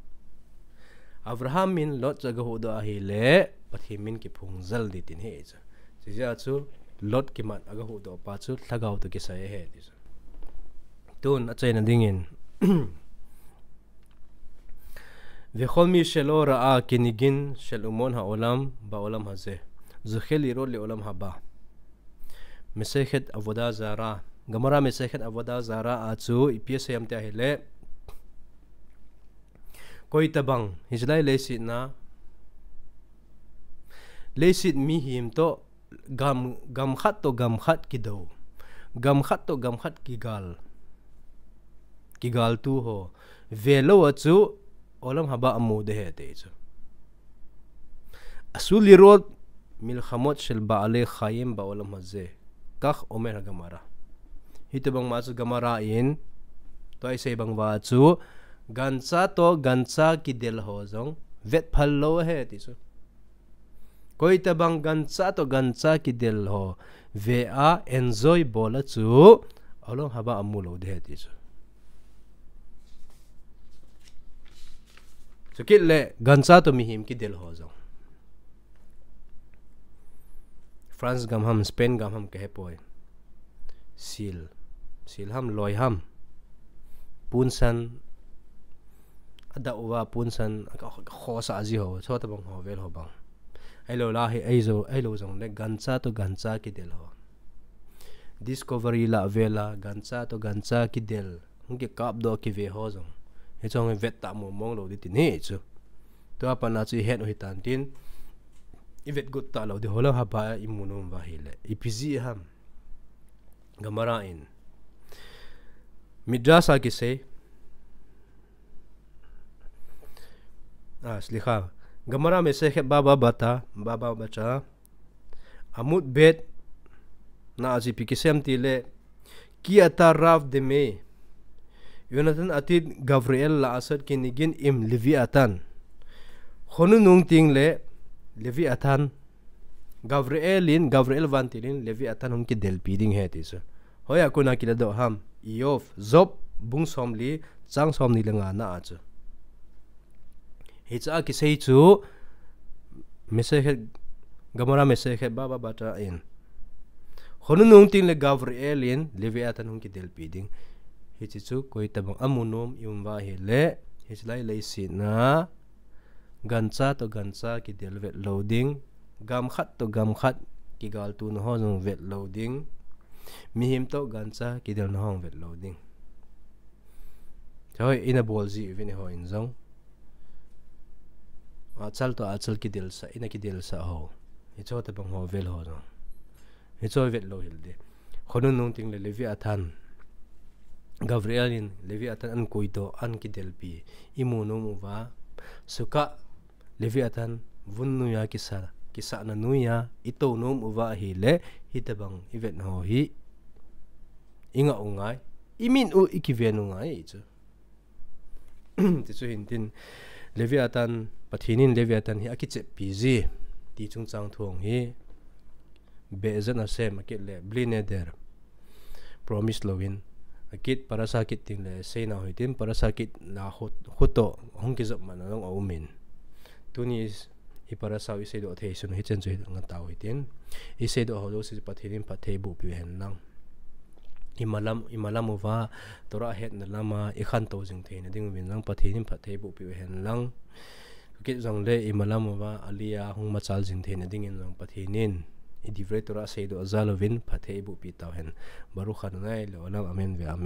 Abraham in Lot chu agahuhdoh ahile Pathen min kiphongjal ding tin ahi chu. Chujeh a chu Lot kimat agahuhdoh pa chu lhagao toh kisai ahi ti chu. Tun achaina dingin וכל מי שלא ראה כנגין של אומות העולם בעולם הזה זוכה לראות לעולם הבא. Masechet Avodah Zarah, Gemara Masechet Avodah Zarah a chu ipi asei ham ti ahile, koitabang hichelai leiset a, leiset mihem toh gam, gam khat toh gam khat kidou, gam khat toh gam khat kigal, kigaltu ho velou a chu עולם הבא amu ding ahi ti chu. אסור לראות מלחמות של בעלי חיים בעולם הזה, כך אומר הגמרא. Hitobang ma chu Gemara in tua isei bang uva chu gancha toh gancha kidel ho jong vetphal lou ahi ti chu. Koitabang gancha toh gancha kidel ho ve a enjoy bol a chu עולם הבא amu lou ding ahi ti chu. Chukit le gancha toh mihem kidel ho jong, France gam ham, Spain gam ham kahepoi, sil, sil ham, loi ham, punsan adah uva, punsan akhosa ji ho, chutabang ho vel ho bang, ahilou la hi, ahilou jongle gancha toh gancha kidel ho, Discovery lah vela gancha toh gancha kidel, hung kikapdoh kive ho jong, hiche jong hi vettah mongmong lou ding tin ahi chu. Tua pat a chu ihet u hitan tin, ivetgot talou ding, עולם הבא imu nom uva ahile ipi jeh ham? Gemara in, Midrash a kisei, סליחה, Gemara Masechet Baba Batra, Baba Batra, עמוד ב', na a chu ipi kisei ham tile, כי עתה רב דמי יונתן עתיד גבריאל לעשות כנגין עם לוויתן. Khonung nung tengle Leviathan, Gabriel in, Gabriel vantil in Leviathan hung kidelpi ding ahi ti chu. Hoiya kona kiladoh ham? Iyov, Job, bung somli, chang somni le nga na a chu. Hiche a kisei chu Masechet, Gemara Masechet Baba Batra in, khonung nung tengle Gabriel in Leviathan hung kidelpi ding. Hiche chu koitabang amu nom ium uva ahile, hichelai leiset a gancha toh gancha kidel vetlou ding, gam khat toh gam khat kigaltuna ho jong vetlou ding, mihem toh gancha kidelna ho jong vetlou ding. Hoi, ina bol ji uvin eiho in jong, achal toh achal kidelsah, ina kidelsah ho, hicheho tabang ho vel ho jong, hicheho vetlou hel ding. Khonung nung tengle Leviathan, Gabriel in Leviathan an koidoh, an kidelpi imu nom uva, sukah Leviathan vun noiya kisa, kisahna noiya itou nom uva ahile, hitabang ivetna ho hi ingah u ngai, imin u ikiven u ngai chu. Tichu hintin, Leviathan, Pathen in Leviathan hi akicheppi ji ti chungchang thu hi Be'ezrat Hashem akit le Bli Neder, promise louvin, akit parasha kit tengle seinau hitin, parasha kit na khu toh hung kijop matna jong aumin, tuni i parasha u iseidoh thei sun hichen chu hi ngatau hitin, iseidoh ho jouse chu Pathen in phatthei bohpeh u hen lang, imalam, imalam uva Torah hetna lama ikhantou jing theina dinguvin jong Pathen in phatthei bohpeh u hen lang, kit jongle imalam uva Aliyah hung machal jing theina dingin jong Pathen in i Divrei Torah seidoh jal uvin phatthei bohpeh tau hen. Baruch Adonai le'olam, amen ve'amen.